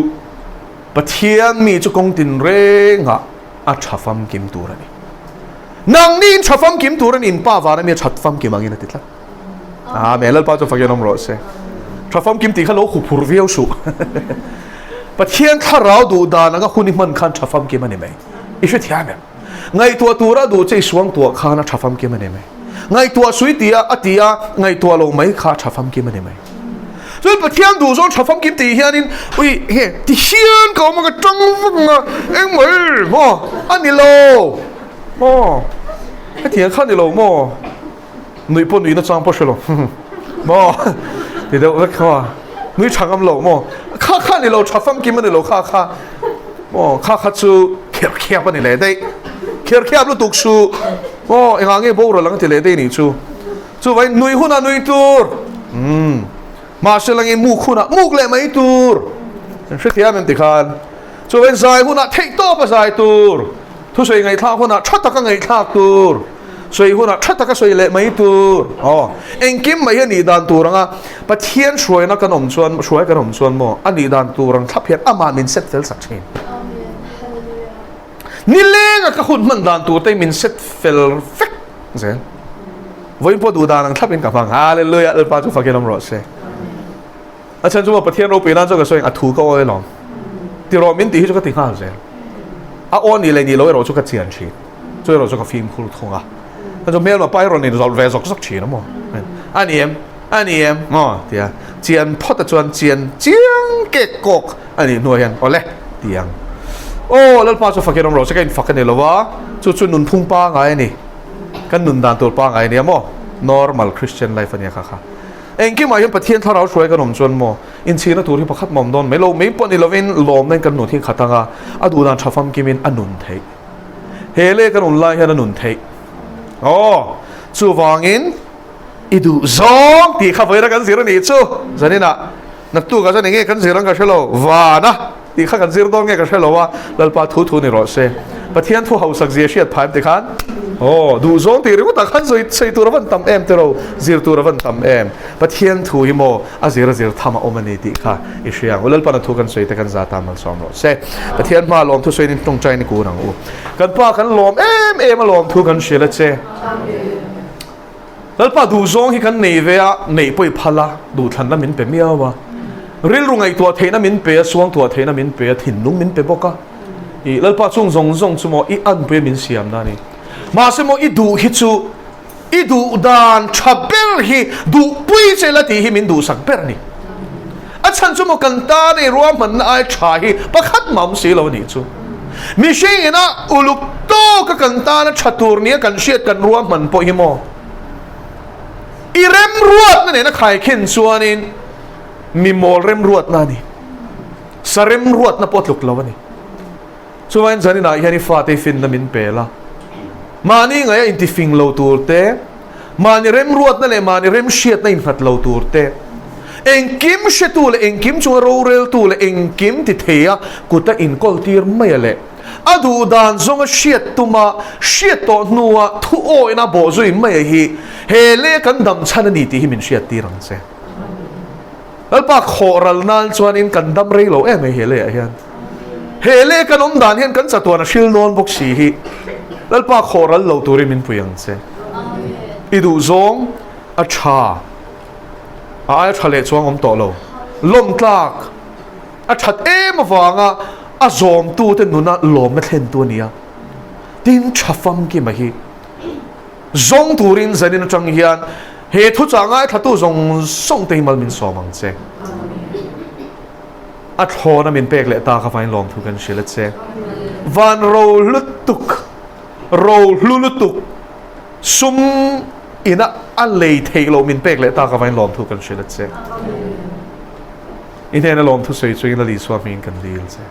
Pathian mi chu kawng tin reng ah a tha famkim tur a ni nangni in tha famkim tur a ni in pa vana mi a that famkim ang in a ti tlat. Amen. Lalpa chu fakin awm rawh se. Tha famkim tih kha lo huphur viau suh. Pathian thlarau duh dan anga hun i hman khan tha famkim a ni mai. I hrethiam em? Ngaihtuah tura duh che i suangtuah khan a tha famkim a ni mai. Ngaihtuah sui tia a ti a ngaihtuah lo mai kha a tha famkim a ni mai. Chuan Pathian duh zawng tha famkim tih hianin ui he ti hian ka awm a ka tang vak ang a engmah maw a ni lo maw hetiang kha a ni lo maw. Nuih pawh nuihna chang pawh hre lo maw ti deuh vek kha nui tha ngam lo maw kha kha ni lo tha famkim a ni lo kha kha maw kha kha chu kher khiap a ni leh daih kher khiap lutuk su maw engah nge boral ang ti leh daih nih chu chuvangin nui hunah nui tur umm mahse langin muk hunah muk leh mai tur hrethiam em tikhan chuvangin zai hunah theih tawp a zai tur thusawi ngaihthlak hunah tha taka ngaihthlak tur. Sawi hunah tha taka sawi leh mai tur. Aw, engkim mai hi a nih dan tur anga Pathian hruaina kan awm chuan, hruai kan awm chuan maw, a nih dan tur ang thlap hian amah min set fel sak thin. Nilenga ka hun hman dan tur te min set fel vek zel. Vawiin pawh duh dan ang thlapin ka hmang. Hallelujah, Lalpa chu fakin awm rawh se. A chhan chu maw Pathian ropui nan chuan ka sawi ang, a thu ka awi alawm. Tirawh min tih hi chu ka ti nghal zel. A aw nih leh nih loh erawh chu ka chian thin. Chu erawh chu ka fimkhur thung a. Chu hmelma pa hi rawn inzawlh ve zawk zawk thin a maw? A ni em? A ni em? Maw? Tia chian phawt a chuan chian chiang kek kawk a nih hnuah hian awle ti ang. Aw Lalpa chu fakin awm rawh se ka infak a ni lo a, chu chu nunphung pangai a ni. Kan nun dan tur pangai a nia maw? Normal Christian life a nia kha kha. Engkimah hian Pathian thlarau hruai kan awm chuan maw inchhirna tur hi pakhat mah awm dawn mai lo mai pawh ni lovin lawmna in kan nun hi khat ang a, a duh dan tha famkimin a nun theih. He leh kan awm lai hian a nun theih. Aw chuvangin i duh zawng tih kha vawiina kan zir a nih chu zaninah naktukah chuan enge kan zir ang ka hre lo vana tih kha kan zir dawn nge ka hre lo a Lalpa thu thu ni rawh se Pathian thu hausak zia hriat phai em ti khan aw duh zawng tih ringawtah khan sawi sawi tur a van tam em tiro zir tur a van tam em Pathian thu hi maw a zir a zir tham a awm a ni tih kha i hria ang u Lalpa na thu kan sawi te kan za ta malsawm rawh se Pathian hma lawm thu sawiin tawngtai ni kun ang u kan pa kan lawm em em a lawm thu kan hrilh a che. Lalpa duhzawng hi kan nei ve a, neih pawh i phal a, duhthlanna min pe miau a. Rilru ngaihtuah theihna min pe a, suangtuah theihna min pe a, thinlung min pe bawk a. I Lalpa chung zawng zawng chu maw i anpui a min siamna a ni. Mahse maw i duh hi chu i duh dan tha ber hi duhpui che la tih hi min duhsak ber a ni. A chhan chu maw kan tan ei ruahmanna ai tha hi pakhat mah awm si lo a nih chu. Mihring ina uluk tawka kan tana tha tur nia kan hriat kan ruahman pawh hi maw i remruatna nena khaikhin chuanin mi mawl remruatna a ni. Sa remruatna pawh tluk lo a ni. Chuvain zaninah hian i fate i finna min pel a, mahni ngaia intifing lo tur te, mahni remruatna leh mahni remhriatna innghat lo tur te, engkim hretu leh engkim chunga roreltu leh engkim ti theia kuta inkawltir maia leh a duh dan zawnga hriat tuma hriat tawh hnua thu awina bawhzui maia hi he leh kan dam chhan a ni tih hi min hriattir ang che. Lalpa khawh ral nan chuanin kan dam rei lo em mai he leiah hian. He lei kan awm dan hian kan chatuan a hril dawn bawk si hi. Lalpa khawh ral lo turin min pui ang che. I duh zawng a tha, a aia tha leh chuang awm tawh lo. Lawm tlak a that em avanga a zawmtute nuna lawmna thlentu a ni a. Tin, tha famkima hi. Zawng turin zanin atang hian he thuchah ngaithlatu zawng zawng te hi mal min sawm ang che. A thlawna min pek leh tak avangin lawmthu kan hrilh a che. Van ro lutuk, ro hlu lutuk, sum ina a lei theih loh min pek leh tak avangin lawmthu kan hrilh a che. I hnena lawmthu sawi chungin Lal Isua hmingin kan dil che.